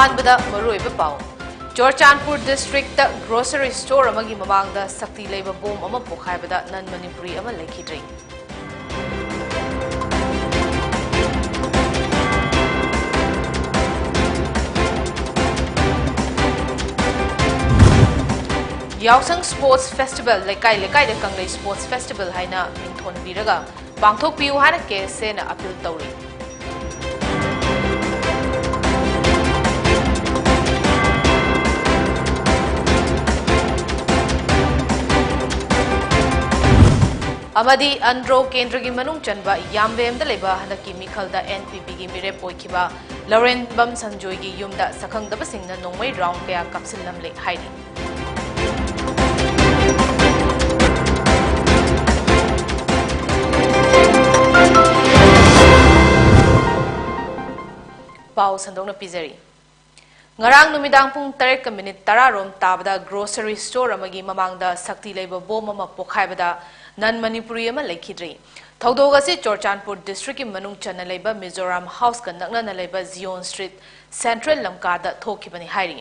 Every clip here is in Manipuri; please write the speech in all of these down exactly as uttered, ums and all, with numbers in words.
ꯑꯍꯥꯟꯕꯗ ꯃꯔꯨꯑꯣꯏꯕ ꯄꯥꯎ꯫ ꯆꯨꯔꯆꯥꯟꯄꯨꯔ ꯗꯤꯁꯇ꯭ꯔꯤꯛꯇ ꯒ꯭ꯔꯣꯁꯔꯤ ꯁ꯭ꯇꯣꯔ ꯑꯃꯒꯤ ꯃꯃꯥꯡꯗ ꯁꯛꯇꯤ ꯂꯩꯕ ꯕꯣꯝ ꯑꯃ ꯄꯣꯈꯥꯏꯕꯗ ꯅꯟ ꯃꯅꯤꯄꯨꯔꯤ ꯑꯃ ꯂꯩꯈꯤꯗ꯭ꯔꯦ꯫ ꯌꯥꯎꯁꯪ ꯁ꯭ꯄꯣꯔꯠꯁ ꯐꯦꯁꯇꯤꯚꯦꯜ, ꯂꯩꯀꯥꯏ ꯂꯩꯀꯥꯏꯗ ꯀꯪꯂꯩ ꯁ꯭ꯄꯣꯔꯠꯁ ꯐꯦꯁꯇꯤꯚꯦꯜ ꯍꯥꯏꯅ ꯃꯤꯡꯊꯣꯟꯕꯤꯔꯒ ꯄꯥꯡꯊꯣꯛꯄꯤꯌꯨ ꯍꯥꯏꯅ ꯀꯦ ꯑꯦꯁ ꯑꯦꯅ ꯑꯄꯤꯜ ꯇꯧꯔꯤ꯫ ꯑꯃꯗꯤ ꯑꯟꯗ꯭ꯔꯣ ꯀꯦꯟꯗ꯭ꯔꯒꯤ ꯃꯅꯨꯡ ꯆꯟꯕ ꯌꯥꯝꯕꯦꯝꯗ ꯂꯩꯕ ꯍꯟꯗꯛꯀꯤ ꯃꯤꯈꯜꯗ ꯑꯦꯟ ꯄꯤ ꯄꯤꯒꯤ ꯃꯤꯔꯦꯞ ꯑꯣꯏꯈꯤꯕ ꯂꯧꯔꯦꯝꯕꯝ ꯁꯟꯖꯣꯏꯒꯤ ꯌꯨꯝꯗ ꯁꯛꯈꯪꯗꯕꯁꯤꯡꯅ ꯅꯣꯡꯃꯩ ꯔꯥꯎꯟ ꯀꯌꯥ ꯀꯥꯞꯁꯤꯜꯂꯝꯂꯦ ꯍꯥꯏꯔꯤ꯫ ꯄꯥꯎ ꯁꯟꯗꯣꯛꯅ ꯄꯤꯖꯔꯤ꯫ ꯉꯔꯥꯡ ꯅꯨꯃꯤꯗꯥꯡ ꯄꯨꯡ ꯇꯔꯦꯠꯀ ꯃꯤꯅꯤꯠ ꯇꯔꯥ ꯔꯣꯝ ꯇꯥꯕꯗ ꯒ꯭ꯔꯣꯁꯔꯤ ꯁ꯭ꯇꯣꯔ ꯑꯃꯒꯤ ꯃꯃꯥꯡꯗ ꯁꯛꯇꯤ ꯂꯩꯕ ꯕꯣꯝ ꯑꯃ ꯄꯣꯈꯥꯏꯕꯗ ꯅꯟ ꯃꯅꯤꯄꯨꯔꯤ ꯑꯃ ꯂꯩꯈꯤꯗ꯭ꯔꯤ꯫ ꯊꯧꯗꯣꯛ ꯑꯁꯤ ꯆꯨꯔꯆꯥꯟꯄꯨꯔ ꯗꯤꯁꯇ꯭ꯔꯤꯛꯀꯤ ꯃꯅꯨꯡ ꯆꯟꯅ ꯂꯩꯕ ꯃꯤꯖꯣꯔꯥꯝ ꯍꯥꯎꯁꯀ ꯅꯛꯅꯅ ꯂꯩꯕ ꯖꯤꯌꯣꯟ ꯁ꯭ꯇ꯭ꯔꯤꯠ ꯁꯦꯟꯇ꯭ꯔꯦꯜ ꯂꯝꯀꯥꯗ ꯊꯣꯛꯈꯤꯕꯅꯤ ꯍꯥꯏꯔꯤ꯫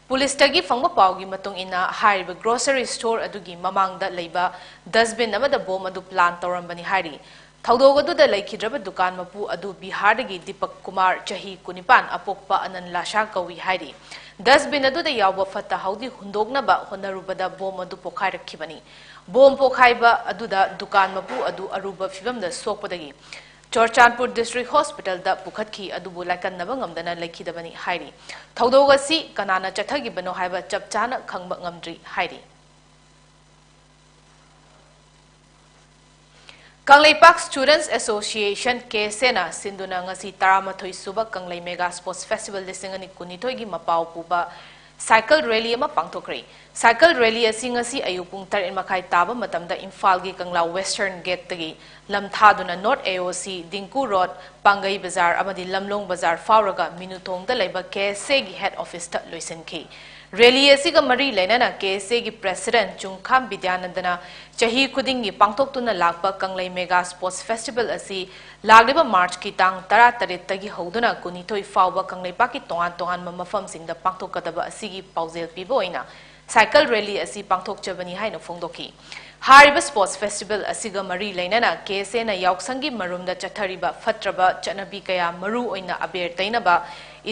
ꯄꯨꯂꯤꯁꯇꯒꯤ ꯐꯪꯕ ꯄꯥꯎꯒꯤ ꯃꯇꯨꯡ ꯏꯟꯅ, ꯍꯥꯏꯔꯤꯕ ꯒ꯭ꯔꯣꯁꯔꯤ ꯁ꯭ꯇꯣꯔ ꯑꯗꯨꯒꯤ ꯃꯃꯥꯡꯗ ꯂꯩꯕ ꯗꯁꯕꯤꯟ ꯑꯃꯗ ꯕꯣꯝ ꯑꯗꯨ ꯄ꯭ꯂꯥꯟ ꯇꯧꯔꯝꯕꯅꯤ ꯍꯥꯏꯔꯤ꯫ ꯊꯧꯗꯣꯛ ꯑꯗꯨꯗ ꯂꯩꯈꯤꯗ꯭ꯔꯕ ꯗꯨꯀꯥꯟ ꯃꯄꯨ ꯑꯗꯨ ꯕꯤꯍꯥꯔꯗꯒꯤ ꯗꯤꯄꯛ ꯀꯨꯃꯥꯔ, ꯆꯍꯤ ꯀꯨꯟꯅꯤꯄꯥꯟ, ꯑꯄꯣꯛꯄ ꯑꯅꯟ ꯂꯥꯁꯥ ꯀꯧꯏ ꯍꯥꯏꯔꯤ꯫ ꯗꯁꯕꯤꯟ ꯑꯗꯨꯗ ꯌꯥꯎꯕ ꯐꯠꯇ ꯍꯥꯎꯗꯤ ꯍꯨꯟꯗꯣꯛꯅꯕ ꯍꯣꯠꯅꯔꯨꯕꯗ ꯕꯣꯝ ꯑꯗꯨ ꯄꯣꯈꯥꯏꯔꯛꯈꯤꯕꯅꯤ꯫ ꯕꯣꯝ ꯄꯣꯈꯥꯏꯕ ꯑꯗꯨꯗ ꯗꯨꯀꯥꯟ ꯃꯄꯨ ꯑꯗꯨ ꯑꯔꯨꯕ ꯐꯤꯚꯝꯗ ꯁꯣꯛꯄꯗꯒꯤ ꯆꯨꯔꯆꯥꯟꯄꯨꯔ ꯗꯤꯁꯇ꯭ꯔꯤꯛ ꯍꯣꯁꯄꯤꯇꯥꯜꯗ ꯄꯨꯈꯠꯈꯤ, ꯑꯗꯨꯕꯨ ꯂꯥꯏꯀꯠꯅꯕ ꯉꯝꯗꯅ ꯂꯩꯈꯤꯗꯕꯅꯤ ꯍꯥꯏꯔꯤ꯫ ꯊꯧꯗꯣꯛ ꯑꯁꯤ ꯀꯅꯥꯅ ꯆꯠꯊꯈꯤꯕꯅꯣ ꯍꯥꯏꯕ ꯆꯞ ꯆꯥꯅ ꯈꯪꯕ ꯉꯝꯗ꯭ꯔꯤ ꯍꯥꯏꯔꯤ꯫ ꯀꯪꯂꯩꯄꯥꯛ Students Association, ꯀꯦ ꯑꯦꯁ ꯑꯦꯅ ꯁꯤꯟꯗꯨꯅ ꯉꯁꯤ ꯇꯔꯥꯃꯥꯊꯣꯏ ꯁꯨꯕ ꯀꯪꯂꯩ Mega Sports Festival ꯂꯤꯁꯤꯡ ꯑꯅꯤ ꯀꯨꯟꯅꯤꯊꯣꯏꯒꯤ ꯃꯄꯥꯎ ꯄꯨꯕ ꯁꯥꯏꯀꯜ ꯔꯦꯂꯤ ꯑꯃ ꯄꯥꯡꯊꯣꯛꯈ꯭ꯔꯦ꯫ ꯁꯥꯏꯀꯜ ꯔꯦꯂꯤ ꯑꯁꯤ ꯉꯁꯤ ꯑꯌꯨꯛ ꯄꯨꯡ ꯇꯔꯦꯠ ꯃꯈꯥꯏ ꯇꯥꯕ ꯃꯇꯝꯗ ꯏꯝꯐꯥꯜꯒꯤ ꯀꯪꯂꯥ Western Gate ꯇꯒꯤ ꯂꯝꯊꯥꯗꯨꯅ North A O C, Dingko Road, ꯄꯥꯡꯒꯩ ꯕꯖꯥꯔ ꯑꯃꯗꯤ ꯂꯝꯂꯣꯡ ꯕꯖꯥꯔ ꯐꯥꯎꯔꯒ ꯃꯤꯅꯨꯊꯣꯡꯗ ꯂꯩꯕ ꯀꯦ ꯑꯦꯁ ꯑꯦꯒꯤ head office ꯇ ꯂꯣꯏꯁꯤꯟꯈꯤ꯫ ꯔꯦꯂꯤ ꯑꯁꯤꯒ ꯃꯔꯤ ꯂꯩꯅꯅ ꯀꯦ ꯑꯦꯁ ꯑꯦꯒꯤ ꯄ꯭ꯔꯦꯁꯤꯗꯦꯟꯠ ꯆꯨꯡꯈꯥꯝ ꯕꯤꯗ꯭ꯌꯥꯅꯟꯗꯅ ꯆꯍꯤ ꯈꯨꯗꯤꯡꯒꯤ ꯄꯥꯡꯊꯣꯛꯇꯨꯅ ꯂꯥꯛꯄ ꯀꯪꯂꯩ ꯃꯦꯒꯥ ꯁ꯭ꯄꯣꯔꯠꯁ ꯐꯦꯁꯇꯤꯚꯦꯜ ꯑꯁꯤ ꯂꯥꯛꯂꯤꯕ ꯃꯥꯔꯆꯀꯤ ꯇꯥꯡ ꯇꯔꯥꯇꯔꯦꯠꯇꯒꯤ ꯍꯧꯗꯨꯅ ꯀꯨꯟꯅꯤꯊꯣꯏ ꯐꯥꯎꯕ ꯀꯪꯂꯩꯄꯥꯛꯀꯤ ꯇꯣꯉꯥꯟ ꯇꯣꯉꯥꯟꯕ ꯃꯐꯝꯁꯤꯡꯗ ꯄꯥꯡꯊꯣꯛꯀꯗꯕ ꯑꯁꯤꯒꯤ ꯄꯥꯎꯖꯦꯜ ꯄꯤꯕ ꯑꯣꯏꯅ ꯁꯥꯏꯀꯜ ꯔꯦꯂꯤ ꯑꯁꯤ ꯄꯥꯡꯊꯣꯛꯆꯕꯅꯤ ꯍꯥꯏꯅ ꯐꯣꯡꯗꯣꯛꯈꯤ꯫ ꯍꯥꯏꯔꯤꯕ ꯁ꯭ꯄꯣꯔꯠꯁ ꯐꯦꯁꯇꯤꯚꯦꯜ ꯑꯁꯤꯒ ꯃꯔꯤ ꯂꯩꯅꯅ ꯀꯦ ꯑꯦꯁ ꯑꯦꯅ ꯌꯥꯎꯁꯪꯒꯤ ꯃꯔꯨꯝꯗ ꯆꯠꯊꯔꯤꯕ ꯐꯠꯇ꯭ꯔꯕ ꯆꯠꯅꯕꯤ ꯀꯌꯥ, ꯃꯔꯨ ꯑꯣꯏꯅ ꯑꯕꯦꯔ ꯇꯩꯅꯕ,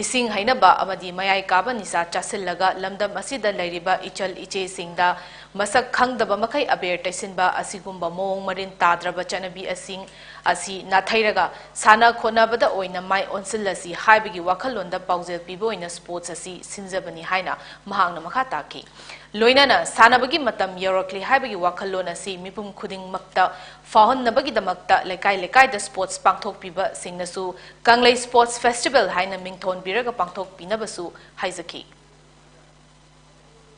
ꯏꯁꯤꯡ ꯍꯩꯅꯕ ꯑꯃꯗꯤ ꯃꯌꯥꯏ ꯀꯥꯕ ꯅꯤꯁꯥ ꯆꯥꯁꯤꯜꯂꯒ ꯂꯝꯗꯝ ꯑꯁꯤꯗ ꯂꯩꯔꯤꯕ ꯏꯆꯜ ꯏꯆꯦꯁꯤꯡꯗ ꯃꯁꯛ ꯈꯪꯗꯕ ꯃꯈꯩ ꯑꯕꯦꯔ ꯇꯩꯁꯤꯟꯕ ꯑꯁꯤꯒꯨꯝꯕ ꯃꯑꯣꯡ ꯃꯔꯤꯟ ꯇꯥꯗ꯭ꯔꯕ ꯆꯠꯅꯕꯤ ꯑꯁꯤꯡ ꯑꯁꯤ ꯅꯥꯊꯩꯔꯒ ꯁꯥꯟꯅ ꯈꯣꯠꯅꯕꯗ ꯑꯣꯏꯅ ꯃꯥꯏ ꯑꯣꯟꯁꯤꯜꯂꯁꯤ ꯍꯥꯏꯕꯒꯤ ꯋꯥꯈꯜꯂꯣꯟꯗ ꯄꯥꯎꯖꯦꯜ ꯄꯤꯕ ꯑꯣꯏꯅ ꯁ꯭ꯄꯣꯔꯠꯁ ꯑꯁꯤ ꯁꯤꯟꯖꯕꯅꯤ ꯍꯥꯏꯅ ꯃꯍꯥꯛꯅ ꯃꯈꯥ ꯇꯥꯈꯤ꯫ ꯂꯣꯏꯅꯅ ꯁꯥꯟꯅꯕꯒꯤ ꯃꯇꯝ ꯌꯧꯔꯛꯂꯤ ꯍꯥꯏꯕꯒꯤ ꯋꯥꯈꯜꯂꯣꯟ ꯑꯁꯤ ꯃꯤꯄꯨꯝ ꯈꯨꯗꯤꯡꯃꯛꯇ ꯐꯥꯎꯍꯟꯅꯕꯒꯤꯗꯃꯛꯇ ꯂꯩꯀꯥꯏ ꯂꯩꯀꯥꯏꯗ ꯁ꯭ꯄꯣꯔꯠꯁ ꯄꯥꯡꯊꯣꯛꯄꯤꯕꯁꯤꯡꯅꯁꯨ ꯀꯪꯂꯩ ꯁ꯭ꯄꯣꯔꯠꯁ ꯐꯦꯁꯇꯤꯚꯦꯜ ꯍꯥꯏꯅ ꯃꯤꯡꯊꯣꯟꯕꯤꯔꯒ ꯄꯥꯡꯊꯣꯛꯄꯤꯅꯕꯁꯨ ꯍꯥꯏꯖꯈꯤ꯫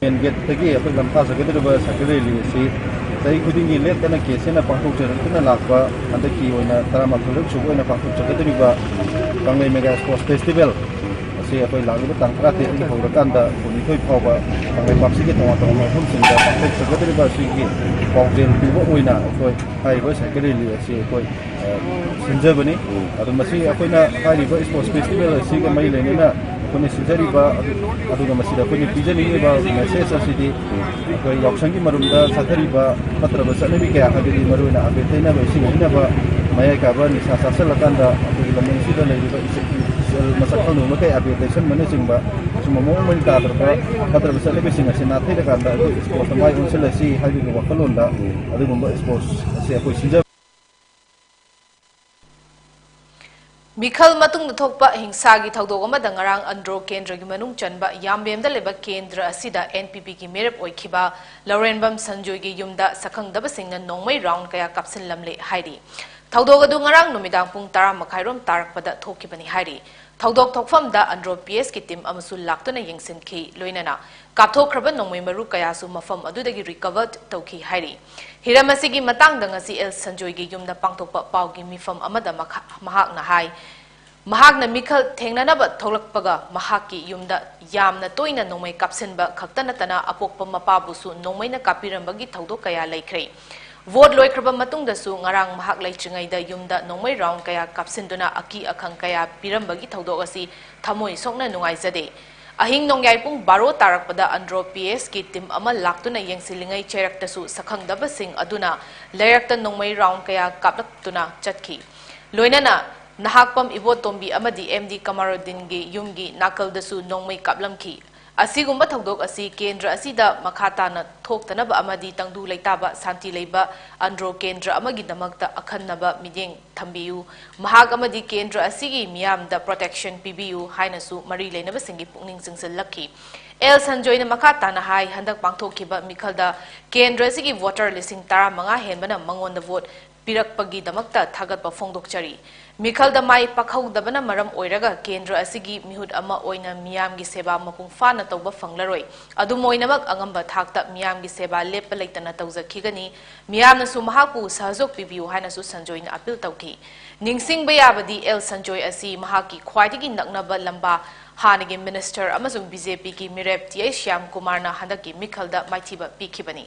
ꯃꯦꯟ ꯒꯦꯠꯇꯒꯤ ꯑꯩꯈꯣꯏ ꯂꯝꯐꯥ ꯆꯠꯀꯗꯧꯔꯤꯕ ꯁꯥꯏꯀꯜ ꯔꯦꯂꯤ ꯑꯁꯤ ꯆꯍꯤ ꯈꯨꯗꯤꯡꯒꯤ ꯂꯦꯞꯇꯅ ꯀꯦ ꯑꯦꯁ ꯑꯦꯅ ꯄꯥꯡꯊꯣꯛꯆꯔꯛꯇꯨꯅ ꯂꯥꯛꯄ, ꯍꯟꯗꯛꯀꯤ ꯑꯣꯏꯅ ꯇꯔꯥꯃꯥꯊꯣꯏꯔꯛ ꯁꯨꯕ ꯑꯣꯏꯅ ꯄꯥꯡꯊꯣꯛꯆꯒꯗꯧꯔꯤꯕ ꯀꯪꯂꯩ ꯃꯦꯒꯥ ꯁ꯭ꯄꯣꯔꯠꯁ ꯐꯦꯁꯇꯤꯚꯦꯜ ꯑꯁꯤ ꯑꯩꯈꯣꯏ ꯂꯥꯛꯂꯤꯕ ꯇꯥꯡ ꯇꯔꯥꯇꯔꯦꯠꯇꯒꯤ ꯍꯧꯔꯀꯥꯟꯗ ꯀꯨꯟꯅꯤꯊꯣꯏ ꯐꯥꯎꯕ ꯀꯪꯂꯩꯄꯥꯛꯁꯤꯒꯤ ꯇꯣꯉꯥꯟ ꯇꯣꯉꯥꯟꯕ ꯃꯐꯝꯁꯤꯡꯗ ꯄꯥꯡꯊꯣꯛꯆꯒꯗꯧꯔꯤꯕ ꯑꯁꯤꯒꯤ ꯄꯥꯎꯖꯦꯜ ꯄꯤꯕ ꯑꯣꯏꯅ ꯑꯩꯈꯣꯏ ꯍꯥꯏꯔꯤꯕ ꯁꯥꯏꯀꯜ ꯔꯦꯂꯤ ꯑꯁꯤ ꯑꯩꯈꯣꯏ, ꯑ, ꯁꯤꯟꯖꯕꯅꯤ꯫ ꯑꯗꯣ ꯃꯁꯤ ꯑꯩꯈꯣꯏꯅ ꯍꯥꯏꯔꯤꯕ ꯁ꯭ꯄꯣꯔꯠꯁ ꯐꯦꯁꯇꯤꯚꯦꯜ ꯑꯁꯤꯒ ꯃꯔꯤ ꯂꯩꯅꯅ ꯑꯩꯈꯣꯏꯅ ꯁꯤꯟꯖꯔꯤꯕ, ꯑꯗꯨꯒ ꯃꯁꯤꯗ ꯑꯩꯈꯣꯏꯅ ꯄꯤꯖꯅꯤꯡꯉꯤꯕ ꯃꯦꯁꯦꯖ ꯑꯁꯤꯗꯤ ꯑꯩꯈꯣꯏ ꯌꯥꯎꯁꯪꯒꯤ ꯃꯔꯨꯝꯗ ꯆꯠꯊꯔꯤꯕ ꯐꯠꯇ꯭ꯔꯕ ꯆꯠꯅꯕꯤ ꯀꯌꯥ, ꯍꯥꯏꯕꯗꯤ ꯃꯔꯨꯑꯣꯏꯅ ꯑꯕꯦꯔ ꯇꯩꯅꯕ, ꯏꯁꯤꯡ ꯍꯩꯅꯕ, ꯃꯌꯥꯏ ꯀꯥꯕ ꯅꯤꯁꯥ ꯆꯥꯁꯤꯜꯂꯀꯥꯟꯗ ꯑꯩꯈꯣꯏꯒꯤ ꯂꯝꯗꯝꯁꯤꯗ ꯂꯩꯔꯤꯕ ꯏꯆꯜ ꯏꯆꯜ ꯃꯁꯛ ꯈꯪꯗꯕ ꯃꯈꯩ ꯑꯕꯦꯔ ꯇꯩꯁꯟꯕꯅꯆꯤꯡꯕ ꯑꯁꯨꯝꯕ ꯃꯑꯣꯡ ꯃꯔꯤꯟ ꯇꯥꯗ꯭ꯔꯕ ꯐꯠꯇ꯭ꯔꯕ ꯆꯠꯅꯕꯤꯁꯤꯡ ꯑꯁꯤ ꯅꯥꯊꯩꯔꯀꯥꯟꯗ ꯑꯩꯈꯣꯏ ꯁ꯭ꯄꯣꯔꯠꯁꯇ ꯃꯥꯏ ꯑꯣꯟꯁꯤꯜꯂꯁꯤ ꯍꯥꯏꯕꯒꯤ ꯋꯥꯈꯜꯂꯣꯟꯗ ꯑꯗꯨꯒꯨꯝꯕ ꯁ꯭ꯄꯣꯔꯠꯁ ꯑꯁꯤ ꯑꯩꯈꯣꯏ ꯁꯤꯟꯖꯕꯅꯤ꯫ ꯃꯤꯈꯜ ꯃꯇꯨꯡꯗ ꯊꯣꯛꯄ ꯍꯤꯡꯁꯥꯒꯤ ꯊꯧꯗꯣꯛ ꯑꯃꯗ ꯉꯔꯥꯡ ꯑꯟꯗ꯭ꯔꯣ ꯀꯦꯟꯗ꯭ꯔꯒꯤ ꯃꯅꯨꯡ ꯆꯟꯕ ꯌꯥꯝꯕꯦꯝꯗ ꯂꯩꯕ ꯀꯦꯟꯗ꯭ꯔ ꯑꯁꯤꯗ ꯑꯦꯟ ꯄꯤ ꯄꯤꯒꯤ ꯃꯤꯔꯦꯞ ꯑꯣꯏꯈꯤꯕ ꯂꯧꯔꯦꯝꯕꯝ ꯁꯟꯖꯣꯏꯒꯤ ꯌꯨꯝꯗ ꯁꯛꯈꯪꯗꯕꯁꯤꯡꯅ ꯅꯣꯡꯃꯩ ꯔꯥꯎꯟ ꯀꯌꯥ ꯀꯥꯞꯁꯤꯜꯂꯝꯂꯦ ꯍꯥꯏꯔꯤ꯫ ꯊꯧꯗꯣꯛ ꯑꯗꯨ ꯉꯔꯥꯡ ꯅꯨꯃꯤꯗꯥꯡ ꯄꯨꯡ ꯇꯔꯥ ꯃꯈꯥꯏꯔꯣꯝ ꯇꯥꯔꯛꯄꯗ ꯊꯣꯛꯈꯤꯕꯅꯤ ꯍꯥꯏꯔꯤ꯫ ꯊꯧꯗꯣꯛ ꯊꯣꯛꯐꯝꯗ ꯑꯟꯗ꯭ꯔꯣ ꯄꯤ ꯑꯦꯁꯀꯤ ꯇꯤꯝ ꯑꯃꯁꯨ ꯂꯥꯛꯇꯨꯅ ꯌꯦꯡꯁꯤꯟꯈꯤ꯫ ꯂꯣꯏꯅꯅ ꯀꯥꯞꯊꯣꯛꯈ꯭ꯔꯕ ꯅꯣꯡꯃꯩ ꯃꯔꯨ ꯀꯌꯥꯁꯨ ꯃꯐꯝ ꯑꯗꯨꯗꯒꯤ ꯔꯤꯀꯚꯔ ꯇꯧꯈꯤ ꯍꯥꯏꯔꯤ꯫ ꯍꯤꯔꯝ ꯑꯁꯤꯒꯤ ꯃꯇꯥꯡꯗ ꯉꯁꯤ ꯑꯦꯜ ꯁꯟꯖꯣꯏꯒꯤ ꯌꯨꯝꯗ ꯄꯥꯡꯊꯣꯛꯄ ꯄꯥꯎꯒꯤ ꯃꯤꯐꯝ ꯑꯃꯗ ꯃꯈꯥ-, ꯃꯍꯥꯛꯅ ꯍꯥꯏ, ꯃꯍꯥꯛꯅ ꯃꯤꯈꯜ ꯊꯦꯡꯅꯅꯕ ꯊꯣꯛꯂꯛꯄꯒ ꯃꯍꯥꯛꯀꯤ ꯌꯨꯝꯗ ꯌꯥꯝꯅ ꯇꯣꯏꯅ ꯅꯣꯡꯃꯩ ꯀꯥꯞꯁꯤꯟꯕ ꯈꯛꯇ ꯅꯠꯇꯅ ꯑꯄꯣꯛꯄ ꯃꯄꯥꯕꯨꯁꯨ ꯅꯣꯡꯃꯩꯅ ꯀꯥꯞꯄꯤꯔꯝꯕꯒꯤ ꯊꯧꯗꯣꯛ ꯀꯌꯥ ꯂꯩꯈ꯭ꯔꯦ꯫ ꯚꯣꯠ ꯂꯣꯏꯈ꯭ꯔꯕ ꯃꯇꯨꯡꯗꯁꯨ ꯉꯔꯥꯡ ꯃꯍꯥꯛ ꯂꯩꯇ꯭ꯔꯤꯉꯩꯗ ꯌꯨꯝꯗ ꯅꯣꯡꯃꯩ ꯔꯥꯎꯟ ꯀꯌꯥ ꯀꯥꯞꯁꯤꯟꯗꯨꯅ ꯑꯀꯤ ꯑꯈꯪ ꯀꯌꯥ ꯄꯤꯔꯝꯕꯒꯤ ꯊꯧꯗꯣꯛ ꯑꯁꯤ ꯊꯃꯣꯏ ꯁꯣꯛꯅ ꯅꯨꯡꯉꯥꯏꯖꯗꯦ꯫ ꯑꯍꯤꯡ ꯅꯣꯡꯌꯥꯏ ꯄꯨꯡ ꯕꯥꯔꯣ ꯇꯥꯔꯛꯄꯗ ꯑꯟꯗ꯭ꯔꯣ ꯄꯤ ꯑꯦꯁꯀꯤ ꯇꯤꯝ ꯑꯃ ꯂꯥꯛꯇꯨꯅ ꯌꯦꯡꯁꯤꯜꯂꯤꯉꯩ ꯆꯩꯔꯛꯇꯁꯨ ꯁꯛꯈꯪꯗꯕꯁꯤꯡ ꯑꯗꯨꯅ ꯂꯩꯔꯛꯇ ꯅꯣꯡꯃꯩ ꯔꯥꯎꯟ ꯀꯌꯥ ꯀꯥꯞꯂꯛꯇꯨꯅ ꯆꯠꯈꯤ꯫ ꯂꯣꯏꯅꯅ ꯅꯍꯥꯛꯄꯝ ꯏꯕꯣꯇꯣꯝꯕꯤ ꯑꯃꯗꯤ ꯑꯦꯝ ꯗꯤ ꯀꯃꯥꯔꯨꯗꯤꯟꯒꯤ ꯌꯨꯝꯒꯤ ꯅꯥꯀꯜꯗꯁꯨ ꯅꯣꯡꯃꯩ ꯀꯥꯞꯂꯝꯈꯤ꯫ ꯑꯁꯤꯒꯨꯝꯕ ꯊꯧꯗꯣꯛ ꯑꯁꯤ ꯀꯦꯟꯗ꯭ꯔ ꯑꯁꯤꯗ ꯃꯈꯥ ꯇꯥꯅ ꯊꯣꯛꯇꯅꯕ ꯑꯃꯗꯤ ꯇꯪꯗꯨ ꯂꯩꯇꯥꯕ ꯁꯥꯟꯇꯤ ꯂꯩꯕ ꯑꯟꯗ꯭ꯔꯣ ꯀꯦꯟꯗ꯭ꯔ ꯑꯃꯒꯤꯗꯃꯛꯇ ꯑꯈꯟꯅꯕ ꯃꯤꯠꯌꯦꯡ ꯊꯝꯕꯤꯌꯨ, ꯃꯍꯥꯛ ꯑꯃꯗꯤ ꯀꯦꯟꯗ꯭ꯔ ꯑꯁꯤꯒꯤ ꯃꯤꯌꯥꯝꯗ ꯄ꯭ꯔꯣꯇꯦꯛꯁꯟ ꯄꯤꯕꯤꯌꯨ ꯍꯥꯏꯅꯁꯨ ꯃꯔꯤ ꯂꯩꯅꯕꯁꯤꯡꯒꯤ ꯄꯨꯛꯅꯤꯡ ꯆꯤꯡꯁꯤꯜꯂꯛꯈꯤ꯫ ꯑꯦꯜ ꯁꯟꯖꯣꯏꯅ ꯃꯈꯥ ꯇꯥꯅ ꯍꯥꯏ, ꯍꯟꯗꯛ ꯄꯥꯡꯊꯣꯛꯈꯤꯕ ꯃꯤꯈꯜꯗ ꯀꯦꯟꯗ꯭ꯔ ꯑꯁꯤꯒꯤ ꯚꯣꯇꯔ ꯂꯤꯁꯤꯡ ꯇꯔꯥꯃꯉꯥ ꯍꯦꯟꯕꯅ ꯃꯉꯣꯟꯗ ꯚꯣꯠ ꯄꯤꯔꯛꯄꯒꯤꯗꯃꯛꯇ ꯊꯥꯒꯠꯄ ꯐꯣꯡꯗꯣꯛꯆꯔꯤ꯫ ꯃꯤꯈꯜꯗ ꯃꯥꯏ ꯄꯥꯛꯍꯧꯗꯕꯅ ꯃꯔꯝ ꯑꯣꯏꯔꯒ ꯀꯦꯟꯗ꯭ꯔ ꯑꯁꯤꯒꯤ ꯃꯤꯍꯨꯠ ꯑꯃ ꯑꯣꯏꯅ ꯃꯤꯌꯥꯝꯒꯤ ꯁꯦꯕꯥ ꯃꯄꯨꯡ ꯐꯥꯅ ꯇꯧꯕ ꯐꯪꯂꯔꯣꯏ꯫ ꯑꯗꯨꯝ ꯑꯣꯏꯅꯃꯛ ꯑꯉꯝꯕ ꯊꯥꯛꯇ ꯃꯤꯌꯥꯝꯒꯤ ꯁꯦꯕꯥ ꯂꯦꯞꯄ ꯂꯩꯇꯅ ꯇꯧꯖꯈꯤꯒꯅꯤ꯫ ꯃꯤꯌꯥꯝꯅꯁꯨ ꯃꯍꯥꯛꯄꯨ ꯁꯍꯖꯣꯛ ꯄꯤꯕꯤꯌꯨ ꯍꯥꯏꯅꯁꯨ ꯁꯟꯖꯣꯏꯅ ꯑꯄꯤꯜ ꯇꯧꯈꯤ꯫ ꯅꯤꯡꯁꯤꯡꯕ ꯌꯥꯕꯗꯤ, ꯑꯦꯜ ꯁꯟꯖꯣꯏ ꯑꯁꯤ ꯃꯍꯥꯛꯀꯤ ꯈ꯭ꯋꯥꯏꯗꯒꯤ ꯅꯛꯅꯕ ꯂꯝꯕꯥ, ꯍꯥꯟꯅꯒꯤ ꯃꯤꯅꯤꯁꯇꯔ ꯑꯃꯁꯨꯡ ꯕꯤ ꯖꯦ ꯄꯤꯒꯤ ꯃꯤꯔꯦꯞ ꯇꯤ ꯑꯩꯆ ꯁ꯭ꯌꯥꯝ ꯀꯨꯃꯥꯔꯅ ꯍꯟꯗꯛꯀꯤ ꯃꯤꯈꯜꯗ ꯃꯥꯏꯊꯤꯕ ꯄꯤꯈꯤꯕꯅꯤ꯫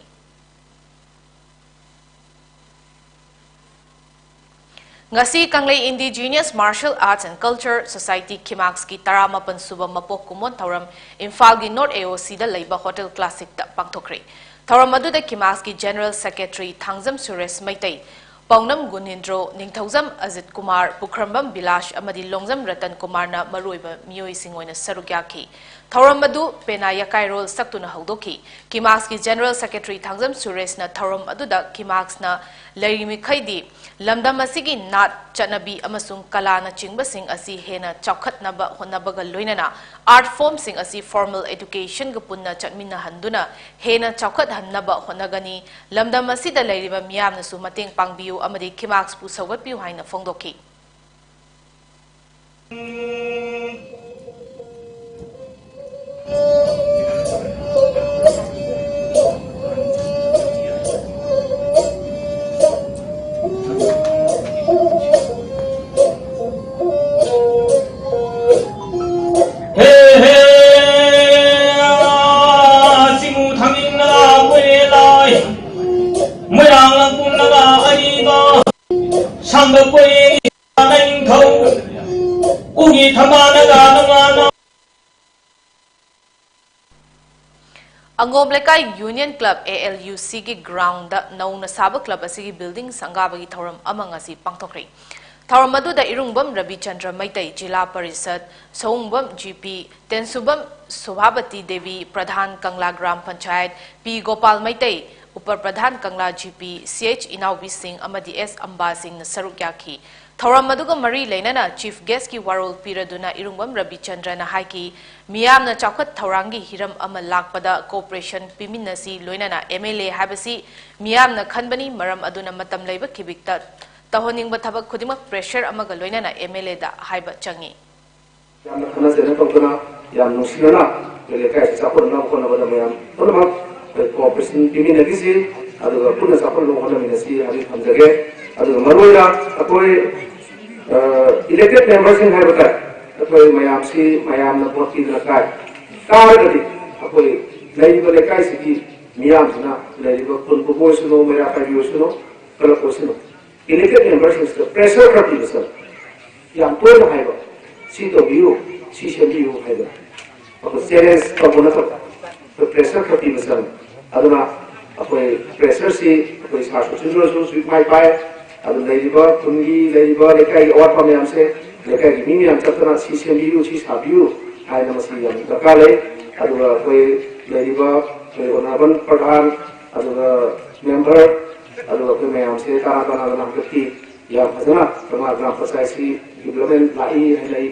ꯉꯁꯤ ꯀꯪꯂꯩ Indigenous Martial Arts and Culture Society, ꯈꯤꯃꯥꯛꯁꯀꯤ ꯇꯔꯥꯃꯥꯄꯟ ꯁꯨꯕ ꯃꯄꯣꯛ ꯀꯨꯝꯑꯣꯟ ꯊꯧꯔꯝ ꯏꯝꯐꯥꯜꯒꯤ ꯅꯣꯔꯠ ꯑꯦ ꯑꯣ ꯁꯤꯗ ꯂꯩꯕ ꯍꯣꯇꯦꯜ ꯀ꯭ꯂꯥꯁꯤꯛꯇ ꯄꯥꯡꯊꯣꯛꯈ꯭ꯔꯦ꯫ ꯊꯧꯔꯝ ꯑꯗꯨꯗ ꯈꯤꯃꯥꯛꯁꯀꯤ ꯖꯦꯅꯔꯦꯜ ꯁꯦꯀ꯭ꯔꯦꯇꯔꯤ ꯊꯥꯡꯖꯝ ꯁꯨꯔꯦꯁ ꯃꯩꯇꯩ, ꯄꯥꯎꯅꯝ ꯒꯨꯅꯤꯟꯗ꯭ꯔꯣ, ꯅꯤꯡꯊꯧꯖꯝ ꯑꯖꯤꯠ ꯀꯨꯃꯥꯔ, ꯄꯨꯈ꯭ꯔꯝꯕꯝ ꯕꯤꯂꯥꯁ ꯑꯃꯗꯤ ꯂꯣꯡꯖꯝ ꯔꯇꯟ ꯀꯨꯃꯥꯔꯅ ꯃꯔꯨꯑꯣꯏꯕ ꯃꯤꯑꯣꯏꯁꯤꯡ ꯑꯣꯏꯅ ꯁꯔꯨꯛ ꯌꯥꯈꯤ꯫ ꯊꯧꯔꯝ ꯑꯗꯨ ꯄꯦꯅꯥ ꯌꯥꯀꯥꯏꯔꯣꯜ ꯁꯛꯇꯨꯅ ꯍꯧꯗꯣꯛꯈꯤ꯫ ꯈꯤꯃꯥꯛꯁꯀꯤ ꯖꯦꯅꯔꯦꯜ ꯁꯦꯀ꯭ꯔꯦꯇꯔꯤ ꯊꯥꯡꯖꯝ ꯁꯨꯔꯦꯁꯅ ꯊꯧꯔꯝ ꯑꯗꯨꯗ ꯈꯤꯃꯥꯛꯁꯅ ꯂꯩꯔꯤꯃꯈꯩꯗꯤ ꯂꯝꯗꯝ ꯑꯁꯤꯒꯤ ꯅꯥꯠ, ꯆꯠꯅꯕꯤ ꯑꯃꯁꯨꯡ ꯀꯂꯥꯅꯆꯤꯡꯕꯁꯤꯡ ꯑꯁꯤ ꯍꯦꯟꯅ ꯆꯥꯎꯈꯠꯅꯕ ꯍꯣꯠꯅꯕꯒ ꯂꯣꯏꯅꯅ art form ꯁꯤꯡ ꯑꯁꯤ formal education ꯒ ꯄꯨꯟꯅ ꯆꯠꯃꯤꯟꯅꯍꯟꯗꯨꯅ ꯍꯦꯟꯅ ꯆꯥꯎꯈꯠꯍꯟꯅꯕ ꯍꯣꯠꯅꯒꯅꯤ꯫ ꯂꯝꯗꯝ ꯑꯁꯤꯗ ꯂꯩꯔꯤꯕ ꯃꯤꯌꯥꯝꯅꯁꯨ ꯃꯇꯦꯡ ꯄꯥꯡꯕꯤꯌꯨ ꯑꯃꯗꯤ ꯈꯤꯃꯥꯛꯁꯄꯨ ꯁꯧꯒꯠꯄꯤꯌꯨ ꯍꯥꯏꯅ ꯐꯣꯡꯗꯣꯛꯈꯤ꯫ ꯁꯥꯡꯗꯣꯛꯄꯣꯏ ꯅꯤꯡꯊꯧ ꯎꯒꯤ ꯊꯝꯕꯥꯜꯅ ꯅꯨꯡꯉꯥꯅ ꯑꯉꯣꯝ ꯂꯩꯀꯥꯏ union club, A L U C ꯒꯤ ꯒ꯭ꯔꯥꯎꯟꯗ ꯅꯧꯅ ꯁꯥꯕ ꯀ꯭ꯂꯕ ꯑꯁꯤꯒꯤ ꯕꯤꯜꯗꯤꯡ ꯁꯪꯒꯥꯕꯒꯤ ꯊꯧꯔꯝ ꯑꯃ ꯉꯁꯤ ꯄꯥꯡꯊꯣꯛꯈ꯭ꯔꯦ꯫ ꯊꯧꯔꯝ ꯑꯗꯨꯗ ꯏꯔꯨꯡꯕꯝ ꯔꯕꯤꯆꯟꯗ꯭ꯔ ꯃꯩꯇꯩ, ꯖꯤꯂꯥ ꯄꯔꯤꯁꯠ, ꯁꯣꯍꯨꯡꯕꯝ G P, ꯇꯦꯟꯁꯨꯕꯝ ꯁꯣꯚꯥꯕꯇꯤ ꯗꯦꯕꯤ, ꯄ꯭ꯔꯙꯥꯟ ꯀꯪꯂꯥ ꯒ꯭ꯔꯥꯝ ꯄꯟꯆꯥꯌꯠ, ꯄꯤ ꯒꯣꯄꯥꯜ ꯃꯩꯇꯩ, ꯎꯄ ꯄ꯭ꯔꯙꯥꯟ ꯀꯪꯂꯥ G P, C H ꯏꯅꯥꯎꯕꯤ ꯁꯤꯡ ꯑꯃꯗꯤ S ꯑꯝꯕꯥ ꯁꯤꯡꯅ ꯁꯔꯨꯛ ꯌꯥꯈꯤ꯫ ꯊꯧꯔꯝ ꯑꯗꯨꯒ ꯃꯔꯤ ꯂꯩꯅꯅ ꯆꯤꯐ ꯒꯦꯁꯀꯤ ꯋꯥꯔꯣꯜ ꯄꯤꯔꯗꯨꯅ ꯏꯔꯨꯡꯕꯝ ꯔꯕꯤꯆꯟꯗ꯭ꯔꯅ ꯍꯥꯏꯈꯤ, ꯃꯤꯌꯥꯝꯅ ꯆꯥꯎꯈꯠ ꯊꯧꯔꯥꯡꯒꯤ ꯍꯤꯔꯝ ꯑꯃ ꯂꯥꯛꯄꯗ ꯀꯣꯑꯣꯄꯔꯦꯁꯟ ꯄꯤꯃꯤꯟꯅꯁꯤ, ꯂꯣꯏꯅꯅ M L A ꯍꯥꯏꯕꯁꯤ ꯃꯤꯌꯥꯝꯅ ꯈꯟꯕꯅꯤ, ꯃꯔꯝ ꯑꯗꯨꯅ ꯃꯇꯝ ꯂꯩꯕ ꯈꯤꯕꯤꯛꯇ ꯇꯧꯍꯟꯅꯤꯡꯕ ꯊꯕꯛ ꯈꯨꯗꯤꯡꯃꯛ ꯄ꯭ꯔꯦꯁꯔ ꯑꯃꯒ ꯂꯣꯏꯅꯅ M L A ꯗ ꯍꯥꯏꯕ ꯆꯪꯏ꯫ ꯌꯥꯝꯅ ꯈꯟꯅ ꯆꯩꯅ ꯇꯧꯗꯅ, ꯌꯥꯝ ꯅꯨꯡꯁꯤꯅꯅ ꯑꯩꯈꯣꯏ ꯂꯩꯀꯥꯏ ꯑꯁꯤ ꯆꯥꯎꯈꯠꯅꯕ ꯍꯣꯠꯅꯕꯗ ꯃꯌꯥꯝ ꯄꯨꯝꯅꯃꯛ ꯑꯩꯈꯣꯏ ꯀꯣꯑꯣꯄꯔꯦꯁꯟ ꯄꯤꯃꯤꯟꯅꯈꯤꯁꯤ, ꯑꯗꯨꯒ ꯄꯨꯟꯅ ꯆꯥꯎꯈꯠꯅꯕ ꯍꯣꯠꯅꯃꯤꯟꯅꯁꯤ ꯍꯥꯏꯕꯁꯤ ꯊꯝꯖꯒꯦ꯫ ꯑꯗꯨꯒ ꯃꯔꯨꯑꯣꯏꯅ ꯑꯩꯈꯣꯏ, ꯑ, ꯏꯂꯦꯛꯇꯦꯗ ꯃꯦꯝꯕꯔꯁꯤꯡ ꯍꯥꯏꯕ ꯇꯥꯏ, ꯑꯩꯈꯣꯏ ꯃꯌꯥꯝꯁꯤ ꯃꯌꯥꯝꯅ ꯚꯣꯠ ꯄꯤꯗꯨꯅ ꯀꯥꯏ, ꯀꯥꯔꯒꯗꯤ ꯑꯩꯈꯣꯏ ꯂꯩꯔꯤꯕ ꯂꯩꯀꯥꯏꯁꯤꯒꯤ ꯃꯤꯌꯥꯝꯁꯤꯅ, ꯂꯩꯔꯤꯕ ꯈꯨꯟ ꯄꯨꯕ ꯑꯣꯏꯁꯅꯨ, ꯃꯩꯔꯥ ꯄꯥꯏꯕꯤ ꯑꯣꯏꯁꯅꯨ, ꯀꯂꯛ ꯑꯣꯏꯁꯅꯨ, ꯏꯂꯦꯛꯇꯦꯗ ꯃꯦꯝꯕꯔꯁꯤꯡꯁꯤꯗ ꯄ꯭ꯔꯦꯁꯔ ꯈꯔ ꯄꯤꯕ ꯆꯪꯉꯤ꯫ ꯌꯥꯝ ꯇꯣꯏꯅ ꯍꯥꯏꯕ, "ꯁꯤ ꯇꯧꯕꯤꯌꯨ, ꯁꯤ ꯁꯦꯝꯕꯤꯌꯨ" ꯍꯥꯏꯗꯅ ꯑꯩꯈꯣꯏ ꯆꯦꯂꯦꯟꯖ ꯇꯧꯕ ꯅꯠꯇꯕ, ꯑꯩꯈꯣꯏ ꯄ꯭ꯔꯦꯁꯔ ꯈꯔ ꯄꯤꯕ ꯆꯪꯉꯤ꯫ ꯑꯗꯨꯅ ꯑꯩꯈꯣꯏ ꯄ꯭ꯔꯦꯁꯔꯁꯤ ꯑꯩꯈꯣꯏ ꯁꯥꯔ ꯁꯨꯁꯤꯟꯗ꯭ꯔꯁꯨ ꯍꯧꯖꯤꯛ ꯃꯥꯏ ꯄꯥꯛꯑꯦ꯫ ꯑꯗꯨ ꯂꯩꯔꯤꯕ ꯈꯨꯟꯒꯤ, ꯂꯩꯔꯤꯕ ꯂꯩꯀꯥꯏꯒꯤ ꯑꯋꯥꯠꯄ ꯃꯌꯥꯝꯁꯦ ꯂꯩꯀꯥꯏꯒꯤ ꯃꯤ ꯃꯌꯥꯝ ꯆꯠꯇꯅ "ꯁꯤ ꯁꯦꯝꯕꯤꯌꯨ, ꯁꯤ ꯁꯥꯕꯤꯌꯨ" ꯍꯥꯏꯅ ꯃꯁꯤ ꯌꯥꯝ ꯗꯔꯀꯥꯔ ꯂꯩ꯫ ꯑꯗꯨꯒ ꯑꯩꯈꯣꯏ ꯂꯩꯔꯤꯕ ꯑꯩꯈꯣꯏ ꯑꯣꯅꯔꯦꯕꯜ ꯄ꯭ꯔꯙꯥꯟ, ꯑꯗꯨꯒ ꯃꯦꯝꯕꯔ, ꯑꯗꯨꯒ ꯑꯩꯈꯣꯏ ꯃꯌꯥꯝꯁꯦ ꯇꯔꯥ ꯇꯔꯥꯗꯅ ꯍꯟꯗꯛꯇꯤ ꯌꯥꯝ ꯐꯖꯅ ꯀꯪꯂꯥ ꯒ꯭ꯔꯥꯝ ꯄꯟꯆꯥꯌꯠꯁꯤ ꯗꯤꯕ꯭ꯂꯞꯃꯦꯟ ꯂꯥꯛꯏ ꯍꯥꯏꯅ ꯑꯩ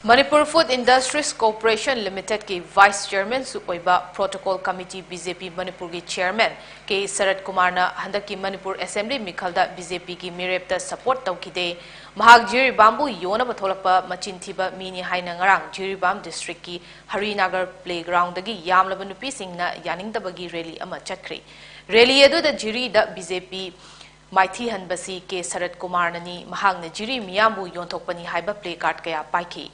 ꯃꯅꯤꯄꯨꯔ ꯐꯨꯗ ꯏꯟꯗꯁꯇ꯭ꯔꯤꯁ ꯀꯣꯔꯄꯣꯔꯦꯁꯟ ꯂꯤꯃꯤꯇꯦꯗꯀꯤ ꯚꯥꯏꯁ ꯆꯤꯌꯔꯃꯦꯟꯁꯨ ꯑꯣꯏꯕ protocol committee, B J P ꯃꯅꯤꯄꯨꯔꯒꯤ ꯆꯤꯌꯔꯃꯦꯟ ꯀꯦ ꯁꯔꯠ ꯀꯨꯃꯥꯔꯅ ꯍꯟꯗꯛꯀꯤ ꯃꯅꯤꯄꯨꯔ ꯑꯦꯁꯦꯝꯕ꯭ꯂꯤ ꯃꯤꯈꯜꯗ B J P ꯒꯤ ꯃꯤꯔꯦꯞꯇ ꯁꯄꯣꯔꯠ ꯇꯧꯈꯤꯗꯦ꯫ ꯃꯍꯥꯛ ꯖꯤꯔꯤꯕꯥꯝꯕꯨ ꯌꯣꯟꯅꯕ ꯊꯣꯛꯂꯛꯄ ꯃꯆꯤꯟ ꯊꯤꯕ ꯃꯤꯅꯤ ꯍꯥꯏꯅ ꯉꯔꯥꯡ ꯖꯤꯔꯤꯕꯥꯝ ꯗꯤꯁꯇ꯭ꯔꯤꯛꯀꯤ ꯍꯔꯤꯅꯥꯒꯔ ꯄ꯭ꯂꯦꯒ꯭ꯔꯥꯎꯟꯗꯒꯤ ꯌꯥꯝꯂꯕ ꯅꯨꯄꯤꯁꯤꯡꯅ ꯌꯥꯅꯤꯡꯗꯕꯒꯤ ꯔꯦꯂꯤ ꯑꯃ ꯆꯠꯈ꯭ꯔꯦ꯫ ꯔꯦꯂꯤ ꯑꯗꯨꯗ ꯖꯤꯔꯤꯗ B J P ꯃꯥꯏꯊꯤꯍꯟꯕꯁꯤ ꯀꯦ ꯁꯔꯠ ꯀꯨꯃꯥꯔꯅꯅꯤ, ꯃꯍꯥꯛꯅ ꯖꯤꯔꯤ ꯃꯤꯌꯥꯝꯕꯨ ꯌꯣꯟꯊꯣꯛꯄꯅꯤ ꯍꯥꯏꯕ ꯄ꯭ꯂꯦ ꯀꯥꯔꯗ ꯀꯌꯥ ꯄꯥꯏꯈꯤ꯫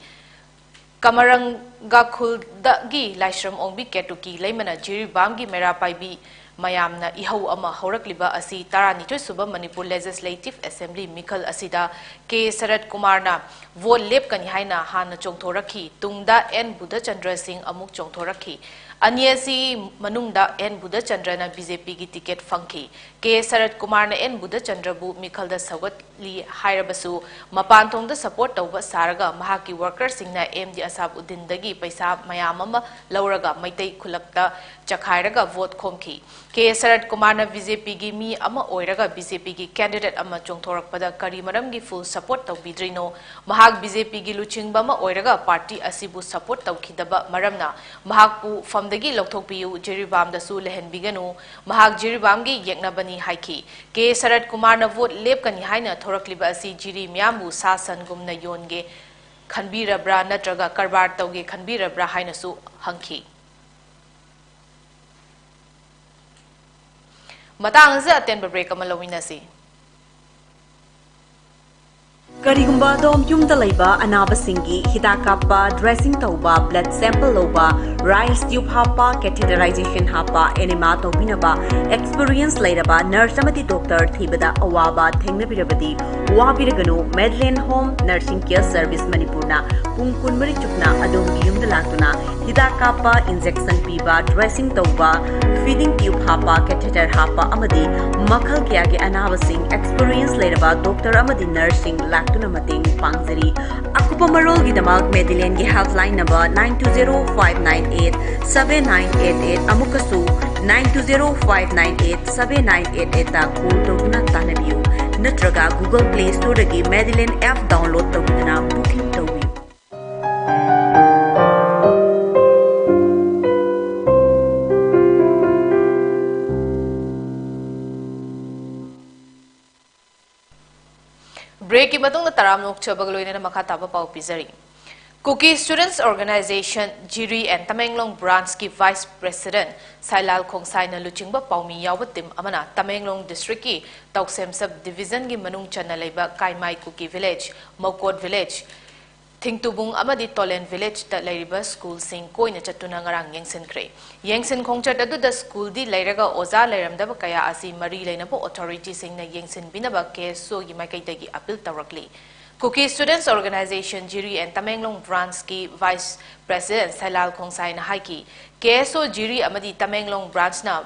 ꯀꯃꯔꯪꯒ ꯈꯨꯜꯗꯒꯤ ꯂꯥꯏꯁ꯭ꯔꯝ ꯑꯣꯡꯕꯤ ꯀꯦꯇꯨꯀꯤ ꯂꯩꯃꯅ ꯖꯤꯔꯤꯕꯥꯝꯒꯤ ꯃꯩꯔꯥ ꯄꯥꯏꯕꯤ ꯃꯌꯥꯝꯅ ꯏꯍꯧ ꯑꯃ ꯍꯧꯔꯛꯂꯤꯕ ꯑꯁꯤ ꯇꯔꯥꯅꯤꯊꯣꯏ ꯁꯨꯕ ꯃꯅꯤꯄꯨꯔ Legislative Assembly ꯃꯤꯈꯜ ꯑꯁꯤꯗ ꯀꯦ ꯁꯔꯠ ꯀꯨꯃꯥꯔꯅ vote ꯂꯦꯞꯀꯅꯤ ꯍꯥꯏꯅ ꯍꯥꯟꯅ ꯆꯣꯡꯊꯣꯔꯛꯈꯤ꯫ ꯇꯨꯡꯗ ꯑꯦꯟ ꯕꯨꯙꯆꯟꯗ꯭ꯔ ꯁꯤꯡ ꯑꯃꯨꯛ ꯆꯣꯡꯊꯣꯔꯛꯈꯤ꯫ ꯑꯅꯤ ꯑꯁꯤ ꯃꯅꯨꯡꯗ ꯑꯦꯟ ꯕꯨꯙꯆꯟꯗ꯭ꯔꯅ BJPꯒꯤ ticket ꯐꯪꯈꯤ꯫ ꯀꯦ ꯁꯔꯠ ꯀꯨꯃꯥꯔꯅ ꯑꯦꯟ ꯕꯨꯙꯆꯟꯗ꯭ꯔꯕꯨ ꯃꯤꯈꯜꯗ ꯁꯧꯒꯠꯂꯤ ꯍꯥꯏꯔꯕꯁꯨ, ꯃꯄꯥꯟ ꯊꯣꯡꯗ support ꯇꯧꯕ ꯁꯥꯔꯒ ꯃꯍꯥꯛꯀꯤ workerꯁꯤꯡꯅ ꯑꯦꯝ ꯗꯤ ꯑꯁꯥꯕ ꯎꯗꯤꯟꯗꯒꯤ ꯄꯩꯁꯥ ꯃꯌꯥꯝ ꯑꯃ ꯂꯧꯔꯒ ꯃꯩꯇꯩ ꯈꯨꯜꯂꯛꯇ ꯆꯈꯥꯏꯔꯒ vote ꯈꯣꯝꯈꯤ꯫ ꯀꯦ ꯁꯔꯠ ꯀꯨꯃꯥꯔꯅ BJPꯒꯤ ꯃꯤ ꯑꯃ ꯑꯣꯏꯔꯒ BJPꯒꯤ candidate ꯑꯃ ꯆꯣꯡꯊꯣꯔꯛꯄꯗ ꯀꯔꯤ ꯃꯔꯝꯒꯤ full support ꯇꯧꯕꯤꯗ꯭ꯔꯤꯅꯣ? ꯃꯍꯥꯛ BJPꯒꯤ ꯂꯨꯆꯤꯡꯕ ꯑꯃ ꯑꯣꯏꯔꯒ party ꯑꯁꯤꯕꯨ support ꯇꯧꯈꯤꯗꯕ ꯃꯔꯝꯅ ꯃꯍꯥꯛꯄꯨ ꯐꯝꯗꯒꯤ ꯂꯧꯊꯣꯛꯄꯤꯌꯨ, ꯖꯤꯔꯤꯕꯥꯝꯗꯁꯨ ꯂꯩꯍꯟꯕꯤꯒꯅꯨ, ꯃꯍꯥꯛ ꯖꯤꯔꯤꯕꯥꯝꯒꯤ ꯌꯦꯛꯅꯕꯅꯤ ꯍꯥꯏꯈꯤ꯫ ꯀꯦ ꯁꯔꯠ ꯀꯨꯃꯥꯔꯅ vote ꯂꯦꯞꯀꯅꯤ ꯍꯥꯏꯅ ꯊꯣꯔꯛꯂꯤꯕ ꯑꯁꯤ ꯖꯤꯔꯤ ꯃꯤꯌꯥꯝꯕꯨ ꯁꯥ ꯁꯟꯒꯨꯝꯅ ꯌꯣꯟꯒꯦ ꯈꯟꯕꯤꯔꯕ꯭ꯔꯥ ꯅꯠꯇ꯭ꯔꯒ ꯀꯔꯕꯥꯔ ꯇꯧꯒꯦ ꯈꯟꯕꯤꯔꯕ꯭ꯔꯥ ꯍꯥꯏꯅꯁꯨ ꯍꯪꯈꯤ꯫ ꯃꯇꯥꯡ ꯑꯁꯤꯗ ꯑꯇꯦꯟꯕ break ꯑꯃ ꯂꯧꯃꯤꯟꯅꯁꯤ꯫ ꯀꯔꯤꯒꯨꯝꯕ ꯑꯗꯣꯝ ꯌꯨꯝꯗ ꯂꯩꯕ ꯑꯅꯥꯕꯁꯤꯡꯒꯤ ꯍꯤꯗꯥꯛ ꯀꯥꯞꯄ, dressing ꯇꯧꯕ, blood sample ꯂꯧꯕ, rice tube ꯍꯥꯞꯄ, catheterization ꯍꯥꯞꯄ, enema ꯇꯧꯕꯤꯅꯕ experience ꯂꯩꯔꯕ nurse ꯑꯃꯗꯤ doctor ꯊꯤꯕꯗ ꯑꯋꯥꯕ ꯊꯦꯡꯅꯕꯤꯔꯕꯗꯤ ꯋꯥꯕꯤꯔꯒꯅꯨ꯫ Madeline Home Nursing Care Service ꯃꯅꯤꯄꯨꯔꯅ ꯄꯨꯡ ꯀꯨꯟꯃꯔꯤ ꯆꯨꯞꯅ ꯑꯗꯣꯝꯒꯤ ꯌꯨꯝꯗ ꯂꯥꯛꯇꯨꯅ ꯍꯤꯗꯥꯛ ꯀꯥꯞꯄ, injection ꯄꯤꯕ, dressing ꯇꯧꯕ, feeding tube ꯍꯥꯞꯄ, catheter ꯍꯥꯞꯄ ꯑꯃꯗꯤ ꯃꯈꯜ ꯀꯌꯥꯒꯤ ꯑꯅꯥꯕꯁꯤꯡ experience ꯂꯩꯔꯕ doctor ꯑꯃꯗꯤ nurse ꯁꯤꯡ ꯂꯥꯛꯇꯨꯅ ꯃꯇꯦꯡ ꯄꯥꯡꯖꯔꯤ꯫ ꯑꯀꯨꯞꯄ ꯃꯔꯣꯜꯒꯤꯗꯃꯛ Madeline ꯒꯤ helpline number nine two zero five nine eight seven nine eight eight, ꯑꯃꯨꯛꯀꯁꯨ nine two zero five nine eight seven nine eight eight ꯇ call ꯇꯧꯗꯨꯅ ꯇꯥꯟꯅꯕꯤꯌꯨ, ꯅꯠꯇ꯭ꯔꯒ Google Play Store ꯗꯒꯤ Madeline app download ꯇꯧꯕꯤꯗꯨꯅ booking ꯇꯧꯕꯤꯌꯨ꯫ Break ꯀꯤ ꯃꯇꯨꯡꯗ ꯇꯔꯥꯝꯅ ꯑꯣꯛꯆꯕꯒ ꯂꯣꯏꯅꯅ ꯃꯈꯥ ꯇꯥꯕ ꯄꯥꯎ ꯄꯤꯖꯔꯤ꯫ Kuki Students Organization Jiri and Tamenglong branch ꯀꯤ Vice President ꯁꯥꯏꯂꯥꯜ ꯈꯣꯡꯁꯥꯏꯅ ꯂꯨꯆꯤꯡꯕ ꯄꯥꯎꯃꯤ ꯌꯥꯎꯕ team ꯑꯃꯅ ꯇꯃꯦꯡꯂꯣꯡ district ꯀꯤ ꯇꯧꯁꯦꯝ sub division ꯒꯤ ꯃꯅꯨꯡ ꯆꯟꯅ ꯂꯩꯕ ꯀꯥꯏꯃꯥꯏ ꯀꯨꯀꯤ village, ꯃꯧꯀꯣꯠ village, ꯊꯤꯡꯇꯨꯕꯨꯡ ꯑꯃꯗꯤ ꯇꯣꯂꯦꯟ ꯚꯤꯂꯦꯖꯇ ꯂꯩꯔꯤꯕ ꯁ꯭ꯀꯨꯜꯁꯤꯡ ꯀꯣꯏꯅ ꯆꯠꯇꯨꯅ ꯉꯔꯥꯡ ꯌꯦꯡꯁꯤꯟꯈ꯭ꯔꯦ꯫ ꯌꯦꯡꯁꯤꯟ ꯈꯣꯡꯆꯠ ꯑꯗꯨꯗ ꯁ꯭ꯀꯨꯜꯗꯤ ꯂꯩꯔꯒ ꯑꯣꯖꯥ ꯂꯩꯔꯝꯗꯕ ꯀꯌꯥ ꯑꯁꯤ ꯃꯔꯤ ꯂꯩꯅꯕ ꯑꯣꯊꯣꯔꯤꯇꯤꯁꯤꯡꯅ ꯌꯦꯡꯁꯤꯟꯕꯤꯅꯕ ꯀꯦ ꯑꯦꯁ ꯑꯣꯒꯤ ꯃꯥꯏꯀꯩꯗꯒꯤ ꯑꯄꯤꯜ ꯇꯧꯔꯛꯂꯤ꯫ Kuki Students Organisation Jiri and Tamenglong Branchꯀꯤ Vice President ꯁꯩꯂꯥꯜ ꯈꯣꯡꯁꯥꯏꯅ ꯍꯥꯏꯈꯤ, ꯀꯦ ꯑꯦꯁ ꯑꯣ ꯖꯤꯔꯤ ꯑꯃꯗꯤ ꯇꯃꯦꯡꯂꯣꯡ ꯕ꯭ꯔꯥꯟꯆꯅ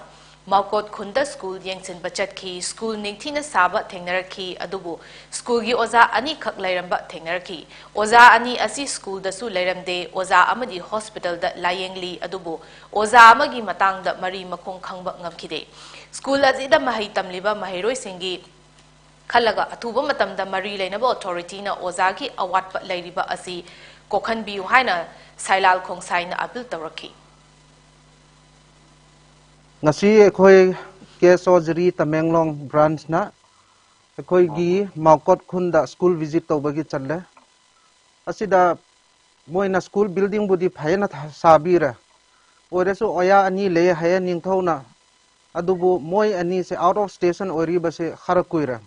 ꯃꯥꯎꯀꯣꯠ ꯈꯨꯟꯗ ꯁ꯭ꯀꯨꯜ ꯌꯦꯡꯁꯤꯟꯕ ꯆꯠꯈꯤ꯫ ꯁ꯭ꯀꯨꯜ ꯅꯤꯡꯊꯤꯅ ꯁꯥꯕ ꯊꯦꯡꯅꯔꯛꯈꯤ, ꯑꯗꯨꯕꯨ ꯁ꯭ꯀꯨꯜꯒꯤ ꯑꯣꯖꯥ ꯑꯅꯤꯈꯛ ꯂꯩꯔꯝꯕ ꯊꯦꯡꯅꯔꯛꯈꯤ꯫ ꯑꯣꯖꯥ ꯑꯅꯤ ꯑꯁꯤ ꯁ꯭ꯀꯨꯜꯗꯁꯨ ꯂꯩꯔꯝꯗꯦ꯫ ꯑꯣꯖꯥ ꯑꯃꯗꯤ ꯍꯣꯁꯄꯤꯇꯥꯜꯗ ꯂꯥꯌꯦꯡꯂꯤ, ꯑꯗꯨꯕꯨ ꯑꯣꯖꯥ ꯑꯃꯒꯤ ꯃꯇꯥꯡꯗ ꯃꯔꯤ ꯃꯈꯣꯡ ꯈꯪꯕ ꯉꯝꯈꯤꯗꯦ꯫ ꯁ꯭ꯀꯨꯜ ꯑꯁꯤꯗ ꯃꯍꯩ ꯇꯝꯂꯤꯕ ꯃꯍꯩꯔꯣꯏꯁꯤꯡꯒꯤ ꯈꯜꯂꯒ ꯑꯊꯨꯕ ꯃꯇꯝꯗ ꯃꯔꯤ ꯂꯩꯅꯕ ꯑꯣꯊꯣꯔꯤꯇꯤꯅ ꯑꯣꯖꯥꯒꯤ ꯑꯋꯥꯠꯄ ꯂꯩꯔꯤꯕ ꯑꯁꯤ ꯀꯣꯛꯍꯟꯕꯤꯌꯨ ꯍꯥꯏꯅ ꯁꯩꯂꯥꯜ ꯈꯣꯡꯁꯥꯏꯅ ꯑꯄꯤꯜ ꯇꯧꯔꯛꯈꯤ꯫ ꯉꯁꯤ ꯑꯩꯈꯣꯏ ꯀꯦ ꯑꯦꯁ ꯑꯣ ꯖꯤꯔꯤ ꯇꯃꯦꯡꯂꯣꯡ ꯕ꯭ꯔꯥꯟꯆꯅ ꯑꯩꯈꯣꯏꯒꯤ ꯃꯥꯎꯀꯣꯠ ꯈꯨꯟꯗ ꯁ꯭ꯀꯨꯜ ꯚꯤꯖꯤꯠ ꯇꯧꯕꯒꯤ ꯆꯠꯂꯦ꯫ ꯑꯁꯤꯗ ꯃꯣꯏꯅ ꯁ꯭ꯀꯨꯜ ꯕꯤꯜꯗꯤꯡꯕꯨꯗꯤ ꯐꯖꯅ ꯊꯥ-, ꯁꯥꯕꯤꯔꯦ꯫ ꯑꯣꯏꯔꯁꯨ ꯑꯣꯖꯥ ꯑꯅꯤ ꯂꯩ ꯍꯥꯏꯌꯦ ꯅꯤꯡꯊꯧꯅ꯫ ꯑꯗꯨꯕꯨ ꯃꯣꯏ ꯑꯅꯤꯁꯦ ꯑꯥꯎꯠ ꯑꯣꯐ ꯁ꯭ꯇꯦꯁꯟ ꯑꯣꯏꯔꯤꯕꯁꯦ ꯈꯔ ꯀꯨꯏꯔꯦ꯫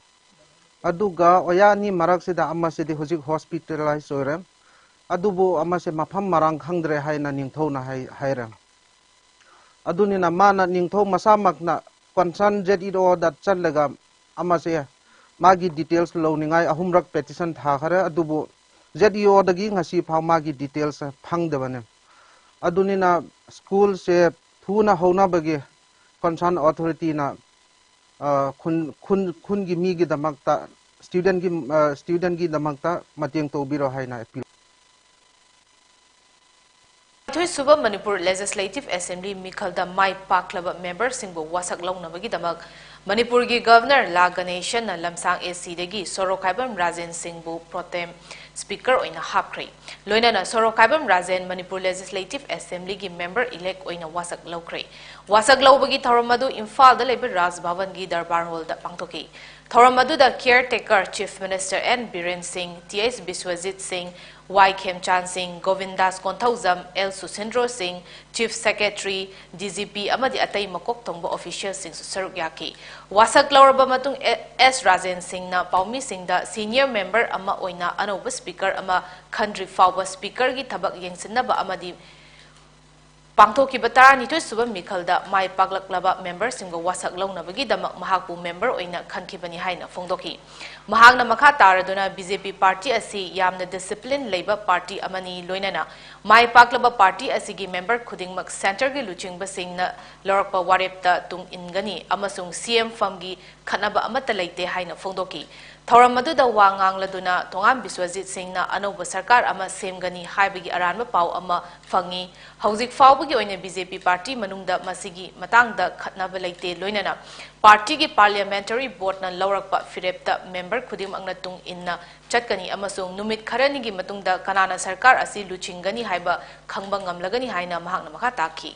ꯑꯗꯨꯒ ꯑꯣꯖꯥ ꯑꯅꯤ ꯃꯔꯛꯁꯤꯗ ꯑꯃꯁꯤꯗꯤ ꯍꯧꯖꯤꯛ ꯍꯣꯁꯄꯤꯇꯥꯂꯥꯏꯖ ꯑꯣꯏꯔꯦ꯫ ꯑꯗꯨꯕꯨ ꯑꯃꯁꯦ ꯃꯐꯝ ꯃꯔꯥꯡ ꯈꯪꯗ꯭ꯔꯦ ꯍꯥꯏꯅ ꯅꯤꯡꯊꯧꯅ ꯍꯥꯏ-, ꯍꯥꯏꯔꯦ꯫ ꯑꯗꯨꯅꯤꯅ ꯃꯥꯅ ꯅꯤꯡꯊꯧ ꯃꯁꯥꯃꯛꯅ ꯀꯟꯁꯔꯟ ꯖꯦꯠ ꯏ ꯑꯣꯗ ꯆꯠꯂꯒ ꯑꯃꯁꯦ ꯃꯥꯒꯤ ꯗꯤꯇꯦꯜꯁ ꯂꯧꯅꯤꯡꯉꯥꯏ ꯑꯍꯨꯝꯔꯛ ꯄꯦꯇꯤꯁꯟ ꯊꯥꯈꯔꯦ, ꯑꯗꯨꯕꯨ ꯖꯦꯠ ꯏ ꯑꯣꯗꯒꯤ ꯉꯁꯤ ꯐꯥꯎ ꯃꯥꯒꯤ ꯗꯤꯇꯦꯜꯁ ꯐꯪꯗꯕꯅꯦ꯫ ꯑꯗꯨꯅꯤꯅ ꯁ꯭ꯀꯨꯜꯁꯦ ꯊꯨꯅ ꯍꯧꯅꯕꯒꯤ ꯀꯟꯁꯔꯟ ꯑꯣꯊꯣꯔꯤꯇꯤꯅ, ꯑ, ꯈꯨꯟ, ꯈꯨꯟ, ꯈꯨꯟꯒꯤ ꯃꯤꯒꯤꯗꯃꯛꯇ, ꯁ꯭ꯇꯨꯗꯦꯟꯒꯤ, ꯑ, ꯁ꯭ꯇꯨꯗꯦꯟꯒꯤꯗꯃꯛꯇ ꯃꯇꯦꯡ ꯇꯧꯕꯤꯔꯣ ꯍꯥꯏꯅ ꯑꯦꯄꯤꯜ꯫ ꯅꯤꯊꯣꯏꯁꯨꯕ ꯃꯅꯤꯄꯨꯔ ꯂꯦꯖꯤꯁꯂꯦꯇꯤꯚ ꯑꯦꯁꯦꯝꯕ꯭ꯂꯤ ꯃꯤꯈꯜꯗ ꯃꯥꯏ ꯄꯥꯛꯂꯕ ꯃꯦꯝꯕꯔꯁꯤꯡꯕꯨ ꯋꯥꯁꯛ ꯂꯧꯅꯕꯒꯤꯗꯃꯛ ꯃꯅꯤꯄꯨꯔꯒꯤ ꯒꯚꯔꯅꯔ ꯂꯥ ꯒꯅꯦꯁꯟꯅ ꯂꯝꯁꯥꯡ ꯑꯦ ꯁꯤꯗꯒꯤ ꯁꯣꯔꯣꯛꯈꯥꯏꯕꯝ ꯔꯥꯖꯦꯟ ꯁꯤꯡꯕꯨ ꯄ꯭ꯔꯣꯇꯦꯝ ꯁ꯭ꯄꯤꯀꯔ ꯑꯣꯏꯅ ꯍꯥꯞꯈ꯭ꯔꯦ꯫ ꯂꯣꯏꯅꯅ ꯁꯣꯔꯣꯛꯈꯥꯏꯕꯝ ꯔꯥꯖꯦꯟ ꯃꯅꯤꯄꯨꯔ ꯂꯦꯖꯤꯁꯂꯦꯇꯤꯚ ꯑꯦꯁꯦꯝꯕ꯭ꯂꯤꯒꯤ ꯃꯦꯝꯕꯔ ꯏꯂꯦꯛ ꯑꯣꯏꯅ ꯋꯥꯁꯛ ꯂꯧꯈ꯭ꯔꯦ꯫ ꯋꯥꯁꯛ ꯂꯧꯕꯒꯤ ꯊꯧꯔꯝ ꯑꯗꯨ ꯏꯝꯐꯥꯜꯗ ꯂꯩꯕ ꯔꯥꯖ ꯚꯕꯟꯒꯤ ꯗꯔꯕꯥꯔ ꯍꯣꯜꯗ ꯄꯥꯡꯊꯣꯛꯈꯤ꯫ ꯊꯧꯔꯝ ꯑꯗꯨꯗ ꯀꯤꯌꯔ ꯇꯦꯀꯔ ꯆꯤꯐ ꯃꯤꯅꯤꯁꯇꯔ ꯑꯦꯟ ꯕꯤꯔꯦꯟ ꯁꯤꯡ, ꯇꯤ ꯑꯩꯆ ꯕꯤꯁ꯭ꯋꯖꯤꯠ ꯁꯤꯡ, ꯋꯥꯏ ꯈꯦꯝꯆꯥꯟ ꯁꯤꯡ, ꯒꯣꯕꯤꯟꯗꯥꯁ ꯀꯣꯟꯊꯧꯖꯝ, ꯑꯦꯜ ꯁꯨꯁꯤꯟꯗ꯭ꯔꯣ ꯁꯤꯡ, chief secretary, D G P ꯑꯃꯗꯤ ꯑꯇꯩ ꯃꯀꯣꯛ ꯊꯣꯡꯕ ꯑꯣꯐꯤꯁꯤꯌꯦꯜꯁꯤꯡꯁꯨ ꯁꯔꯨꯛ ꯌꯥꯈꯤ꯫ ꯋꯥꯁꯛ ꯂꯧꯔꯕ ꯃꯇꯨꯡ ꯑꯦ-, ꯑꯦꯁ ꯔꯥꯖꯦꯟ ꯁꯤꯡꯅ ꯄꯥꯎꯃꯤꯁꯤꯡꯗ ꯁꯤꯅꯤꯌꯔ ꯃꯦꯝꯕꯔ ꯑꯃ ꯑꯣꯏꯅ ꯑꯅꯧꯕ speaker ꯑꯃ ꯈꯟꯗ꯭ꯔꯤ ꯐꯥꯎꯕ speakerꯒꯤ ꯊꯕꯛ ꯌꯦꯡꯁꯤꯟꯅꯕ ꯑꯃꯗꯤ ꯄꯥꯡꯊꯣꯛꯈꯤꯕ ꯇꯔꯥꯅꯤꯊꯣꯏ ꯁꯨꯕ ꯃꯤꯈꯜꯗ ꯃꯥꯏ ꯄꯥꯛꯂꯛꯂꯕ memberꯁꯤꯡꯒ ꯋꯥꯁꯛ ꯂꯧꯅꯕꯒꯤꯗꯃꯛ ꯃꯍꯥꯛꯄꯨ member ꯑꯣꯏꯅ ꯈꯟꯈꯤꯕꯅꯤ ꯍꯥꯏꯅ ꯐꯣꯡꯗꯣꯛꯈꯤ꯫ ꯃꯍꯥꯛꯅ ꯃꯈꯥ ꯇꯥꯔꯗꯨꯅ BJP party ꯑꯁꯤ ꯌꯥꯝꯅ discipline ꯂꯩꯕ party ꯑꯃꯅꯤ, ꯂꯣꯏꯅꯅ ꯃꯥꯏ ꯄꯥꯛꯂꯕ party ꯑꯁꯤꯒꯤ member ꯈꯨꯗꯤꯡꯃꯛ centreꯒꯤ ꯂꯨꯆꯤꯡꯕꯁꯤꯡꯅ ꯂꯧꯔꯛꯄ ꯋꯥꯔꯦꯞꯇ ꯇꯨꯡ ꯏꯟꯒꯅꯤ ꯑꯃꯁꯨꯡ CM fund ꯒꯤ ꯈꯠꯅꯕ ꯑꯃꯠꯇ ꯂꯩꯇꯦ ꯍꯥꯏꯅ ꯐꯣꯡꯗꯣꯛꯈꯤ꯫ ꯊꯧꯔꯝ ꯑꯗꯨꯗ ꯋꯥ ꯉꯥꯡꯂꯗꯨꯅ ꯊꯣꯉꯥꯝ ꯕꯤꯁ꯭ꯋꯖꯤꯠ ꯁꯤꯡꯅ ꯑꯅꯧꯕ ꯁꯔꯀꯥꯔ ꯑꯃ ꯁꯦꯝꯒꯅꯤ ꯍꯥꯏꯕꯒꯤ ꯑꯔꯥꯟꯕ ꯄꯥꯎ ꯑꯃ ꯐꯪꯉꯤ꯫ ꯍꯧꯖꯤꯛ ꯐꯥꯎꯕꯒꯤ ꯑꯣꯏꯅ BJP party ꯃꯅꯨꯡꯗ ꯃꯁꯤꯒꯤ ꯃꯇꯥꯡꯗ ꯈꯠꯅꯕ ꯂꯩꯇꯦ, ꯂꯣꯏꯅꯅ partyꯒꯤ parliamentary boardꯅ ꯂꯧꯔꯛꯄ ꯐꯤꯔꯦꯞꯇ member ꯈꯨꯗꯤꯡꯃꯛꯅ ꯇꯨꯡ ꯏꯟꯅ ꯆꯠꯀꯅꯤ ꯑꯃꯁꯨꯡ ꯅꯨꯃꯤꯠ ꯈꯔꯅꯤꯒꯤ ꯃꯇꯨꯡꯗ ꯀꯅꯥꯅ ꯁꯔꯀꯥꯔ ꯑꯁꯤ ꯂꯨꯆꯤꯡꯒꯅꯤ ꯍꯥꯏꯕ ꯈꯪꯕ ꯉꯝꯂꯒꯅꯤ ꯍꯥꯏꯅ ꯃꯍꯥꯛꯅ ꯃꯈꯥ ꯇꯥꯈꯤ꯫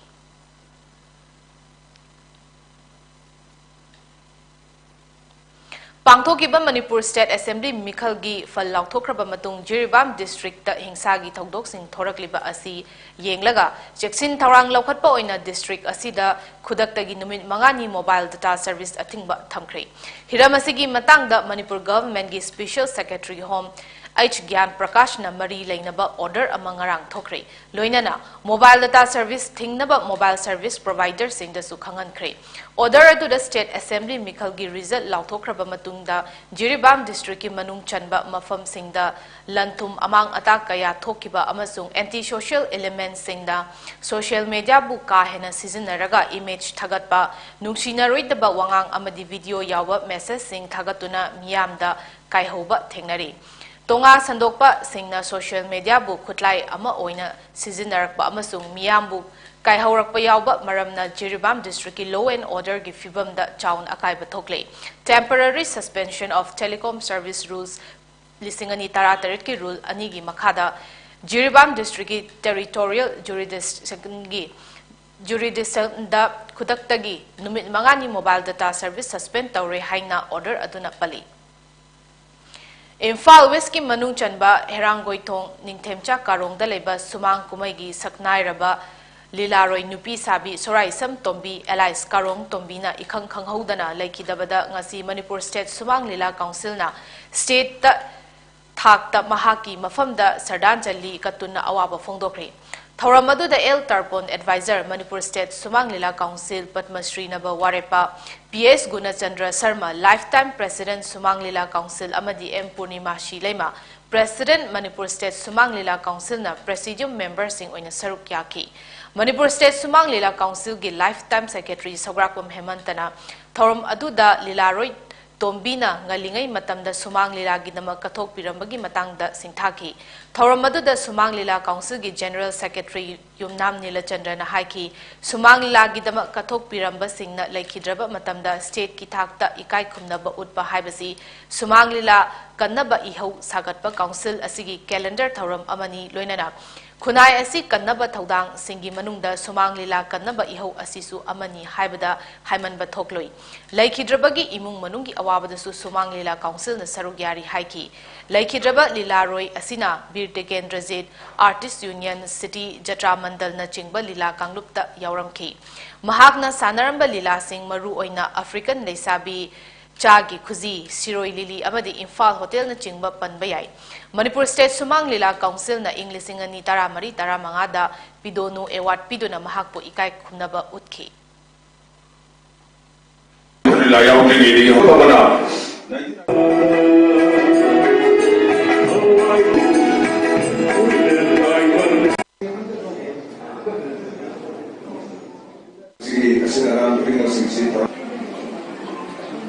ꯄꯥꯡꯊꯣꯛꯈꯤꯕ ꯃꯅꯤꯄꯨꯔ State Assembly ꯃꯤꯈꯜꯒꯤ ꯐꯜ ꯂꯥꯎꯊꯣꯛꯈ꯭ꯔꯕ ꯃꯇꯨꯡ ꯖꯤꯔꯤꯕꯥꯝ districtꯇ ꯍꯤꯡꯁꯥꯒꯤ ꯊꯧꯗꯣꯛꯁꯤꯡ ꯊꯣꯔꯛꯂꯤꯕ ꯑꯁꯤ ꯌꯦꯡꯂꯒ ꯆꯦꯛꯁꯤꯟ ꯊꯧꯔꯥꯡ ꯂꯧꯈꯠꯄ ꯑꯣꯏꯅ district ꯑꯁꯤꯗ ꯈꯨꯗꯛꯇꯒꯤ ꯅꯨꯃꯤꯠ ꯃꯉꯥꯅꯤ mobile data service ꯑꯊꯤꯡꯕ ꯊꯝꯈ꯭ꯔꯦ꯫ ꯍꯤꯔꯝ ꯑꯁꯤꯒꯤ ꯃꯇꯥꯡꯗ Manipur governmentꯀꯤ Special Secretary Home H ꯒ꯭ꯌꯥꯟ ꯄ꯭ꯔꯀꯥꯁꯅ ꯃꯔꯤ ꯂꯩꯅꯕ order ꯑꯃ ꯉꯔꯥꯡ ꯊꯣꯛꯈ꯭ꯔꯦ꯫ ꯂꯣꯏꯅꯅ mobile data service ꯊꯤꯡꯅꯕ mobile service providerꯁꯤꯡꯗꯁꯨ ꯈꯪꯍꯟꯈ꯭ꯔꯦ꯫ Order ꯑꯗꯨꯗ State Assembly ꯃꯤꯈꯜꯒꯤ result ꯂꯥꯎꯊꯣꯛꯈ꯭ꯔꯕ ꯃꯇꯨꯡꯗ ꯖꯤꯔꯤꯕꯥꯝ districtꯀꯤ ꯃꯅꯨꯡ ꯆꯟꯕ ꯃꯐꯝꯁꯤꯡꯗ ꯂꯟ ꯊꯨꯝ ꯑꯃꯥꯡ ꯑꯇꯥ ꯀꯌꯥ ꯊꯣꯛꯈꯤꯕ ꯑꯃꯁꯨꯡ anti social elementꯁꯤꯡꯅ social mediaꯕꯨ ꯀꯥ ꯍꯦꯟꯅ ꯁꯤꯖꯤꯟꯅꯔꯒ image ꯊꯥꯒꯠꯄ, ꯅꯨꯡꯁꯤꯅꯔꯣꯏꯗꯕ ꯋꯥꯉꯥꯡ ꯑꯃꯗꯤ video ꯌꯥꯎꯕ messageꯁꯤꯡ ꯊꯥꯒꯠꯇꯨꯅ ꯃꯤꯌꯥꯝꯗ ꯀꯥꯏꯍꯧꯕ ꯊꯦꯡꯅꯔꯤ꯫ ꯇꯣꯉꯥ ꯁꯟꯗꯣꯛꯄꯁꯤꯡꯅ social mediaꯕꯨ ꯈꯨꯠꯂꯥꯏ ꯑꯃ ꯑꯣꯏꯅ ꯁꯤꯖꯤꯟꯅꯔꯛꯄ ꯑꯃꯁꯨꯡ ꯃꯤꯌꯥꯝꯕꯨ ꯀꯥꯏꯍꯧꯔꯛꯄ ꯌꯥꯎꯕ ꯃꯔꯝꯅ ꯖꯤꯔꯤꯕꯥꯝ districtꯀꯤ law and orderꯒꯤ ꯐꯤꯕꯝꯗ ꯆꯥꯎꯅ ꯑꯀꯥꯏꯕ ꯊꯣꯛꯂꯦ꯫ Temporary Suspension of Telecom Service Rules ꯂꯤꯁꯤꯡ ꯑꯅꯤ ꯇꯔꯥꯇꯔꯦꯠꯀꯤ rule ꯑꯅꯤꯒꯤ ꯃꯈꯥꯗ ꯖꯤꯔꯤꯕꯥꯝ districtꯀꯤ territorial jurisdictionꯒꯤ jurisdictionꯗ ꯈꯨꯗꯛꯇꯒꯤ ꯅꯨꯃꯤꯠ ꯃꯉꯥꯅꯤ mobile data service suspend ꯇꯧꯔꯦ ꯍꯥꯏꯅ order ꯑꯗꯨꯅ ꯄꯜꯂꯤ꯫ ꯏꯝꯐꯥꯜ Westꯀꯤ ꯃꯅꯨꯡ ꯆꯟꯕ ꯍꯦꯔꯥꯡꯒꯣꯏꯊꯣꯡ ꯅꯤꯡꯊꯦꯝꯆꯥ ꯀꯥꯔꯣꯡꯗ ꯂꯩꯕ ꯁꯨꯃꯥꯡ ꯀꯨꯝꯍꯩꯒꯤ ꯁꯛꯅꯥꯏꯔꯕ ꯂꯤꯂꯥꯔꯣꯏ ꯅꯨꯄꯤ ꯁꯥꯕꯤ ꯁꯣꯔꯥꯏꯁꯝ ꯇꯣꯝꯕꯤ alias ꯀꯥꯔꯣꯡ ꯇꯣꯝꯕꯤꯅ ꯏꯈꯪ ꯈꯪꯍꯧꯗꯅ ꯂꯩꯈꯤꯗꯕꯗ ꯉꯁꯤ ꯃꯅꯤꯄꯨꯔ State ꯁꯨꯃꯥꯡ ꯂꯤꯂꯥ Councilꯅ stateꯇ ꯊꯥꯛꯇ ꯃꯍꯥꯛꯀꯤ ꯃꯐꯝꯗ ꯁ꯭ꯔꯗꯥꯟꯖꯂꯤ ꯀꯠꯇꯨꯅ ꯑꯋꯥꯕ ꯐꯣꯡꯗꯣꯛꯈ꯭ꯔꯤ꯫ ꯊꯧꯔꯝ ꯑꯗꯨꯗ L Tarpon, adviser, Manipur state Sumang Leela council, Padmashri ꯅꯕ ꯋꯥꯔꯦꯞꯄ P S Gunachandra Sharma, lifetime president Sumang Leela council, ꯑꯃꯗꯤ ꯑꯦꯝ ꯄꯨꯔꯅꯤꯃꯥ ꯁꯤ ꯂꯩꯃ, ꯄ꯭ꯔꯦꯁꯤꯗꯦꯟꯠ, ꯃꯅꯤꯄꯨꯔ ꯁ꯭ꯇꯦꯠ ꯁꯨꯃꯥꯡ ꯂꯤꯂꯥ ꯀꯥꯎꯟꯁꯤꯜꯅ ꯄ꯭ꯔꯦꯁꯤꯗꯤꯌꯝ ꯃꯦꯝꯕꯔꯁꯤꯡ ꯑꯣꯏꯅ ꯁꯔꯨꯛ ꯌꯥꯈꯤ꯫ ꯃꯅꯤꯄꯨꯔ ꯁ꯭ꯇꯦꯠ ꯁꯨꯃꯥꯡ ꯂꯤꯂꯥ ꯀꯥꯎꯟꯁꯤꯜꯒꯤ ꯂꯥꯏꯐ ꯇꯥꯏꯝ ꯁꯦꯀ꯭ꯔꯦꯇꯔꯤ ꯁꯧꯒ꯭ꯔꯥꯛꯄꯝ ꯍꯦꯃꯟꯇꯅ ꯊꯧꯔꯝ ꯑꯗꯨꯗ ꯂꯤꯂꯥꯔꯣꯏ ꯇꯣꯝꯕꯤꯅ ꯉꯜꯂꯤꯉꯩ ꯃꯇꯝꯗ ꯁꯨꯃꯥꯡ ꯂꯤꯂꯥꯒꯤꯗꯃꯛ ꯀꯠꯊꯣꯛꯄꯤꯔꯝꯕꯒꯤ ꯃꯇꯥꯡꯗ ꯁꯤꯡꯊꯥꯈꯤ꯫ ꯊꯧꯔꯝ ꯑꯗꯨꯗ ꯁꯨꯃꯥꯡ ꯂꯤꯂꯥ ꯀꯥꯎꯟꯁꯤꯜꯒꯤ ꯖꯦꯅꯔꯦꯜ ꯁꯦꯀ꯭ꯔꯦꯇꯔꯤ ꯌꯨꯝꯅꯥꯝ ꯅꯤꯂꯆꯟꯗ꯭ꯔꯅ ꯍꯥꯏꯈꯤ, ꯁꯨꯃꯥꯡ ꯂꯤꯂꯥꯒꯤꯗꯃꯛ ꯀꯠꯊꯣꯛꯄꯤꯔꯝꯕꯁꯤꯡꯅ ꯂꯩꯈꯤꯗ꯭ꯔꯕ ꯃꯇꯝꯗ ꯁ꯭ꯇꯦꯠꯀꯤ ꯊꯥꯛꯇ ꯏꯀꯥꯏ ꯈꯨꯝꯅꯕ ꯎꯠꯄ ꯍꯥꯏꯕꯁꯤ ꯁꯨꯃꯥꯡ ꯂꯤꯂꯥ ꯀꯟꯅꯕ ꯏꯍꯧ ꯁꯥꯒꯠꯄ ꯀꯥꯎꯟꯁꯤꯜ ꯑꯁꯤꯒꯤ ꯀꯦꯂꯦꯟꯗꯔ ꯊꯧꯔꯝ ꯑꯃꯅꯤ, ꯂꯣꯏꯅꯅ ꯈꯨꯟꯅꯥꯏ ꯑꯁꯤ ꯀꯟꯅꯕ ꯊꯧꯗꯥꯡꯁꯤꯡꯒꯤ ꯃꯅꯨꯡꯗ ꯁꯨꯃꯥꯡ ꯂꯤꯂꯥ ꯀꯟꯅꯕ ꯏꯍꯧ ꯑꯁꯤꯁꯨ ꯑꯃꯅꯤ ꯍꯥꯏꯕꯗ ꯍꯥꯏꯃꯟꯕ ꯊꯣꯛꯂꯣꯏ꯫ ꯂꯩꯈꯤꯗ꯭ꯔꯕꯒꯤ ꯏꯃꯨꯡ ꯃꯅꯨꯡꯒꯤ ꯑꯋꯥꯕꯗꯁꯨ ꯁꯨꯃꯥꯡ ꯂꯤꯂꯥ ꯀꯥꯎꯟꯁꯤꯜꯅ ꯁꯔꯨꯛ ꯌꯥꯔꯤ ꯍꯥꯏꯈꯤ꯫ ꯂꯩꯈꯤꯗ꯭ꯔꯕ ꯂꯤꯂꯥꯔꯣꯏ ꯑꯁꯤꯅ Bir Tikendrajit, artist union, city ꯖꯇ꯭ꯔꯥ ꯃꯟꯗꯜꯅꯆꯤꯡꯕ ꯂꯤꯂꯥ ꯀꯥꯡꯂꯨꯞꯇ ꯌꯥꯎꯔꯝꯈꯤ꯫ ꯃꯍꯥꯛꯅ ꯁꯥꯟꯅꯔꯝꯕ ꯂꯤꯂꯥꯁꯤꯡ ꯃꯔꯨ ꯑꯣꯏꯅ ꯑꯐ꯭ꯔꯤꯀꯟ ꯂꯩꯁꯥꯕꯤ, ꯆꯥꯒꯤ ꯈꯨꯖꯤ, ꯁꯤꯔꯣꯏ ꯂꯤꯂꯤ ꯑꯃꯗꯤ ꯏꯝꯐꯥꯜ ꯍꯣꯇꯦꯜꯅꯆꯤꯡꯕ ꯄꯟꯕ ꯌꯥꯏ꯫ ꯃꯅꯤꯄꯨꯔ ꯁ꯭ꯇꯦꯠ ꯁꯨꯃꯥꯡ ꯂꯤꯂꯥ ꯀꯥꯎꯟꯁꯤꯜꯅ ꯏꯪ ꯂꯤꯁꯤꯡ ꯑꯅꯤ ꯇꯔꯥꯃꯔꯤ ꯇꯔꯥꯃꯉꯥꯗ ꯄꯤꯗꯣꯅꯨ ꯑꯦꯋꯥꯔꯗ ꯄꯤꯗꯨꯅ ꯃꯍꯥꯛꯄꯨ ꯏꯀꯥꯏ ꯈꯨꯝꯅꯕ ꯎꯠꯈꯤ꯫ ꯂꯤꯂꯥ ꯌꯥꯎꯗ꯭ꯔꯤꯉꯩꯗꯒꯤ ꯍꯧꯔꯛꯄꯅ ꯁꯤꯒꯤ ꯑꯁꯤꯟ ꯑꯔꯥꯟ ꯈꯨꯗꯤꯡꯃꯛꯁꯤꯡꯁꯤ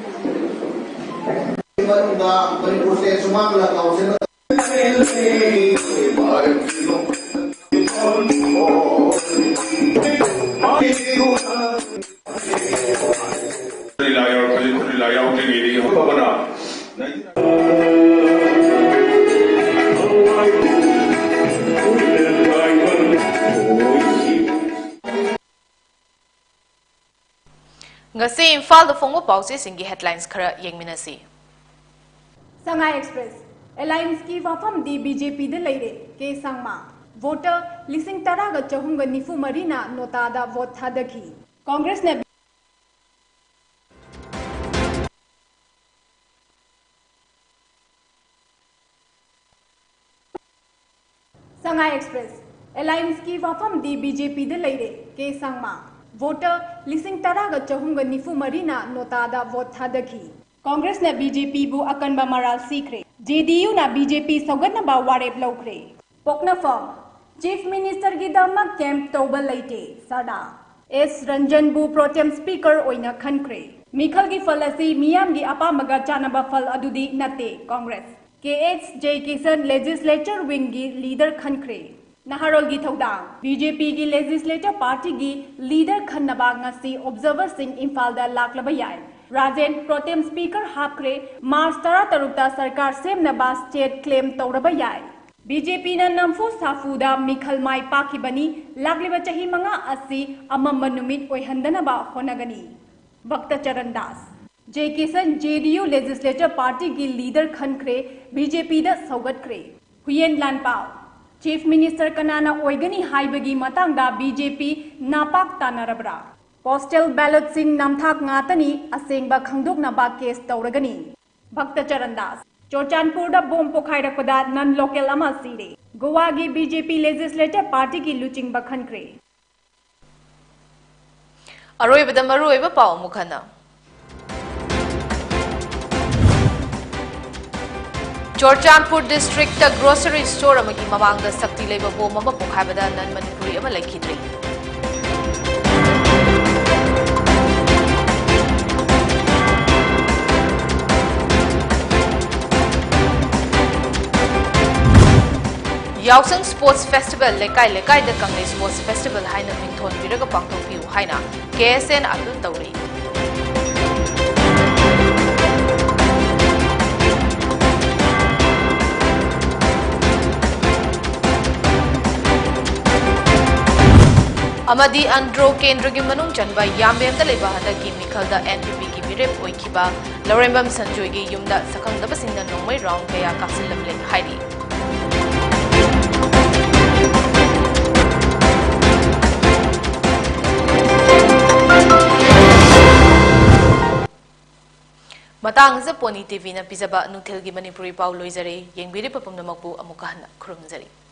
ꯃꯅꯨꯡꯗ ꯃꯅꯤꯄꯨꯔ ꯁ꯭ꯇꯦꯠ ꯁꯨꯃꯥꯡ ꯂꯤꯂꯥ ꯀꯥꯎꯟꯁꯤꯜ ꯂꯤꯂꯥ ꯌꯥꯎꯔꯛꯄꯁꯤ ꯈꯨꯠ ꯂꯤꯂꯥ ꯌꯥꯎꯗ꯭ꯔꯤꯉꯩꯗꯒꯤ ꯍꯧꯔꯛꯄꯅ ꯉꯁꯤ ꯏꯝꯐꯥꯜꯗ ꯐꯣꯡꯕ ꯄꯥꯎꯆꯦꯁꯤꯡꯒꯤ headlines ꯈꯔ ꯌꯦꯡꯃꯤꯟꯅꯁꯤ꯫ ꯁꯉꯥꯏ ꯑꯦꯛꯁꯄ꯭ꯔꯦꯁ, ꯑꯦꯂꯥꯏꯟꯁꯀꯤ ꯋꯥꯐꯝꯗꯤ ꯕꯤ ꯖꯦ ꯄꯤꯗ ꯂꯩꯔꯦ, ꯀꯦ ꯁꯪꯃꯥ꯫ ꯚꯣꯇꯔ ꯂꯤꯁꯤꯡ ꯇꯔꯥꯒ ꯆꯍꯨꯝꯒ ꯅꯤꯐꯨ ꯃꯔꯤꯅ ꯅꯣꯇꯥꯗ ꯚꯣꯠ ꯊꯥꯗꯈꯤ꯫ ꯀꯣꯡꯒ꯭ꯔꯦꯁꯅ ꯁꯉꯥꯏ ꯑꯦꯛꯁꯄ꯭ꯔꯦꯁ, ꯑꯦꯂꯥꯏꯟꯁꯀꯤ ꯋꯥꯐꯝꯗꯤ ꯕꯤ ꯖꯦ ꯄꯤꯗ ꯂꯩꯔꯦ, ꯀꯦ ꯁꯥꯡꯃ꯫ ꯚꯣꯇꯔ ꯂꯤꯁꯤꯡ ꯇꯔꯥꯒ ꯆꯍꯨꯝꯒ ꯅꯤꯐꯨ ꯃꯔꯤꯅ ꯅꯣꯇꯥꯗ ꯚꯣꯠ ꯊꯥꯗꯈꯤ꯫ ꯀꯣꯡꯒ꯭ꯔꯦꯁꯅ ꯕꯤ ꯖꯦ ꯄꯤꯕꯨ ꯑꯀꯟꯕ ꯃꯔꯥꯜ ꯁꯤꯈ꯭ꯔꯦ꯫ ꯖꯦ ꯗꯤ ꯌꯨꯅ ꯕꯤ ꯖꯦ ꯄꯤ ꯁꯧꯒꯠꯅꯕ ꯋꯥꯔꯦꯞ ꯂꯧꯈ꯭ꯔꯦ꯫ ꯄꯣꯛꯅꯐꯝ, ꯆꯤꯐ ꯃꯤꯅꯤꯁꯇꯔꯒꯤꯗꯃꯛ ꯀꯦꯝꯞ ꯇꯧꯕ ꯂꯩꯇꯦ, ꯁꯥꯔꯗꯥ꯫ ꯑꯦꯁ ꯔꯟꯖꯟꯕꯨ ꯄ꯭ꯔꯣꯇꯦꯝ ꯁ꯭ꯄꯤꯀꯔ ꯑꯣꯏꯅ ꯈꯟꯈ꯭ꯔꯦ꯫ ꯃꯤꯈꯜꯒꯤ ꯐꯜ ꯑꯁꯤ ꯃꯤꯌꯥꯝꯒꯤ ꯑꯄꯥꯝꯕꯒ ꯆꯥꯟꯅꯕ ꯐꯜ ꯑꯗꯨꯗꯤ ꯅꯠꯇꯦ, ꯀꯣꯡꯒ꯭ꯔꯦꯁ꯫ ꯀꯦ ꯑꯦꯆ ꯖꯦ ꯀꯤꯁꯟ ꯂꯦꯖꯤꯁꯂꯦꯆꯔ ꯋꯤꯡꯒꯤ ꯂꯤꯗꯔ ꯈꯟꯈ꯭ꯔꯦ꯫ ꯅꯍꯥꯔꯣꯜꯒꯤ ꯊꯧꯗꯥꯡ, ꯕꯤ ꯖꯦ ꯄꯤꯒꯤ ꯂꯦꯖꯤꯁꯂꯦꯆꯔ ꯄꯥꯔꯇꯤꯒꯤ ꯂꯤꯗꯔ ꯈꯟꯅꯕ ꯉꯁꯤ ꯑꯣꯕꯖꯔꯚꯔꯁꯤꯡ ꯏꯝꯐꯥꯜꯗ ꯂꯥꯛꯂꯕ ꯌꯥꯏ꯫ ꯔꯥꯖꯦꯟ ꯄ꯭ꯔꯣꯇꯦꯝ ꯁ꯭ꯄꯤꯀꯔ ꯍꯥꯞꯈ꯭ꯔꯦ, ꯃꯥꯔꯆ ꯇꯔꯥꯇꯔꯨꯛꯇ ꯁꯔꯀꯥꯔ ꯁꯦꯝꯅꯕ ꯁ꯭ꯇꯦꯠ ꯀ꯭ꯂꯦꯝ ꯇꯧꯔꯕ ꯌꯥꯏ꯫ ꯕꯤ ꯖꯦ ꯄꯤꯅ ꯅꯝꯐꯨ ꯁꯥꯐꯨꯗ ꯃꯤꯈꯜ ꯃꯥꯏ ꯄꯥꯛꯈꯤꯕꯅꯤ, ꯂꯥꯛꯂꯤꯕ ꯆꯍꯤ ꯃꯉꯥ ꯑꯁꯤ ꯑꯃꯝꯕ ꯅꯨꯃꯤꯠ ꯑꯣꯏꯍꯟꯗꯅꯕ ꯍꯣꯠꯅꯒꯅꯤ꯫ ꯚꯛꯇ ꯆꯔꯟ ꯗꯥꯁ꯫ ꯖꯦ ꯀꯤꯁꯟ ꯖꯦ ꯗꯤ ꯌꯨ ꯂꯦꯖꯤꯁꯂꯦꯆꯔ ꯄꯥꯔꯇꯤꯒꯤ ꯂꯤꯗꯔ ꯈꯟꯈ꯭ꯔꯦ, ꯕꯤ ꯖꯦ ꯄꯤꯗ ꯁꯧꯒꯠꯈ꯭ꯔꯦ꯫ ꯍꯨꯌꯦꯟ ꯂꯥꯟꯄꯥꯎ, ꯆꯤꯐ ꯃꯤꯅꯤꯁꯇꯔ ꯀꯅꯥꯅ ꯑꯣꯏꯒꯅꯤ ꯍꯥꯏꯕꯒꯤ ꯃꯇꯥꯡꯗ ꯕꯤ ꯖꯦ ꯄꯤ ꯅꯥꯄꯥꯛ ꯇꯥꯅꯔꯕ꯭ꯔꯥ? ꯄꯣꯁꯇꯦꯜ ꯕꯦꯂꯣꯠꯁꯤꯡ ꯅꯝꯊꯥꯛ ꯉꯥꯛꯇꯅꯤ, ꯑꯁꯦꯡꯕ ꯈꯪꯗꯣꯛꯅꯕ ꯀꯦꯁ ꯇꯧꯔꯒꯅꯤ꯫ ꯚꯛꯇ ꯆꯔꯟ ꯗꯥꯁ꯫ ꯆꯨꯔꯆꯥꯟꯄꯨꯔꯗ ꯕꯣꯝ ꯄꯣꯈꯥꯏꯔꯛꯄꯗ ꯅꯟ ꯂꯣꯀꯦꯜ ꯑꯃ ꯁꯤꯔꯦ꯫ ꯒꯣꯋꯥꯒꯤ ꯕꯤ ꯖꯦ ꯄꯤ ꯂꯦꯖꯤꯁꯂꯦꯆꯔ ꯄꯥꯔꯇꯤꯒꯤ ꯂꯨꯆꯤꯡꯕ ꯈꯟꯈ꯭ꯔꯦ꯫ ꯑꯔꯣꯏꯕꯗ ꯃꯔꯨꯑꯣꯏꯕ ꯄꯥꯎ ꯑꯃꯨꯛ ꯍꯟꯅ꯫ ꯆꯨꯔꯆꯥꯟꯄꯨꯔ ꯗꯤꯁꯇ꯭ꯔꯤꯛꯇ ꯒ꯭ꯔꯣꯁꯔꯤ ꯁ꯭ꯇꯣꯔ ꯑꯃꯒꯤ ꯃꯃꯥꯡꯗ ꯁꯛꯇꯤ ꯂꯩꯕ ꯕꯣꯝ ꯑꯃ ꯄꯣꯈꯥꯏꯕꯗ ꯅꯟ ꯃꯅꯤꯄꯨꯔꯤ ꯑꯃ ꯂꯩꯈꯤꯗ꯭ꯔꯦ꯫ ꯌꯥꯎꯁꯪ ꯁ꯭ꯄꯣꯔꯠꯁ ꯐꯦꯁꯇꯤꯚꯦꯜ, ꯂꯩꯀꯥꯏ ꯂꯩꯀꯥꯏꯗ ꯀꯪꯂꯩ ꯁ꯭ꯄꯣꯔꯠꯁ ꯐꯦꯁꯇꯤꯚꯦꯜ ꯍꯥꯏꯅ ꯃꯤꯡꯊꯣꯟꯕꯤꯔꯒ ꯄꯥꯡꯊꯣꯛꯄꯤꯌꯨ ꯍꯥꯏꯅ ꯀꯦ ꯑꯦꯁ ꯑꯦꯟ ꯑꯥꯏ ꯕꯨ ꯇꯧꯔꯤ꯫ ꯑꯃꯗꯤ ꯑꯟꯗ꯭ꯔꯣ ꯀꯦꯟꯗ꯭ꯔꯒꯤ ꯃꯅꯨꯡ ꯆꯟꯕ ꯌꯥꯝꯕꯦꯝꯗ ꯂꯩꯕ ꯍꯟꯗꯛꯀꯤ ꯃꯤꯈꯜꯗ ꯑꯦꯟ ꯄꯤ ꯄꯤꯒꯤ ꯃꯤꯔꯦꯞ ꯑꯣꯏꯈꯤꯕ ꯂꯧꯔꯦꯝꯕꯝ ꯁꯟꯖꯣꯏꯒꯤ ꯌꯨꯝꯗ ꯁꯛꯈꯪꯗꯕꯁꯤꯡꯅ ꯅꯣꯡꯃꯩ ꯔꯥꯎꯟ ꯀꯌꯥ ꯀꯥꯞꯁꯤꯜꯂꯝꯂꯦ ꯍꯥꯏꯔꯤ꯫ ꯃꯇꯥꯡ ꯑꯁꯤꯗ ꯄꯣꯅꯤ ꯇꯤ ꯚꯤꯅ ꯄꯤꯖꯕ ꯅꯨꯡꯊꯤꯜꯒꯤ ꯃꯅꯤꯄꯨꯔꯤ ꯄꯥꯎ ꯂꯣꯏꯖꯔꯦ꯫ ꯌꯦꯡꯕꯤꯔꯤꯕ ꯄꯨꯝꯅꯃꯛꯄꯨ ꯑꯃꯨꯛꯀ ꯍꯟꯅ ꯈꯨꯔꯨꯝꯖꯔꯤ꯫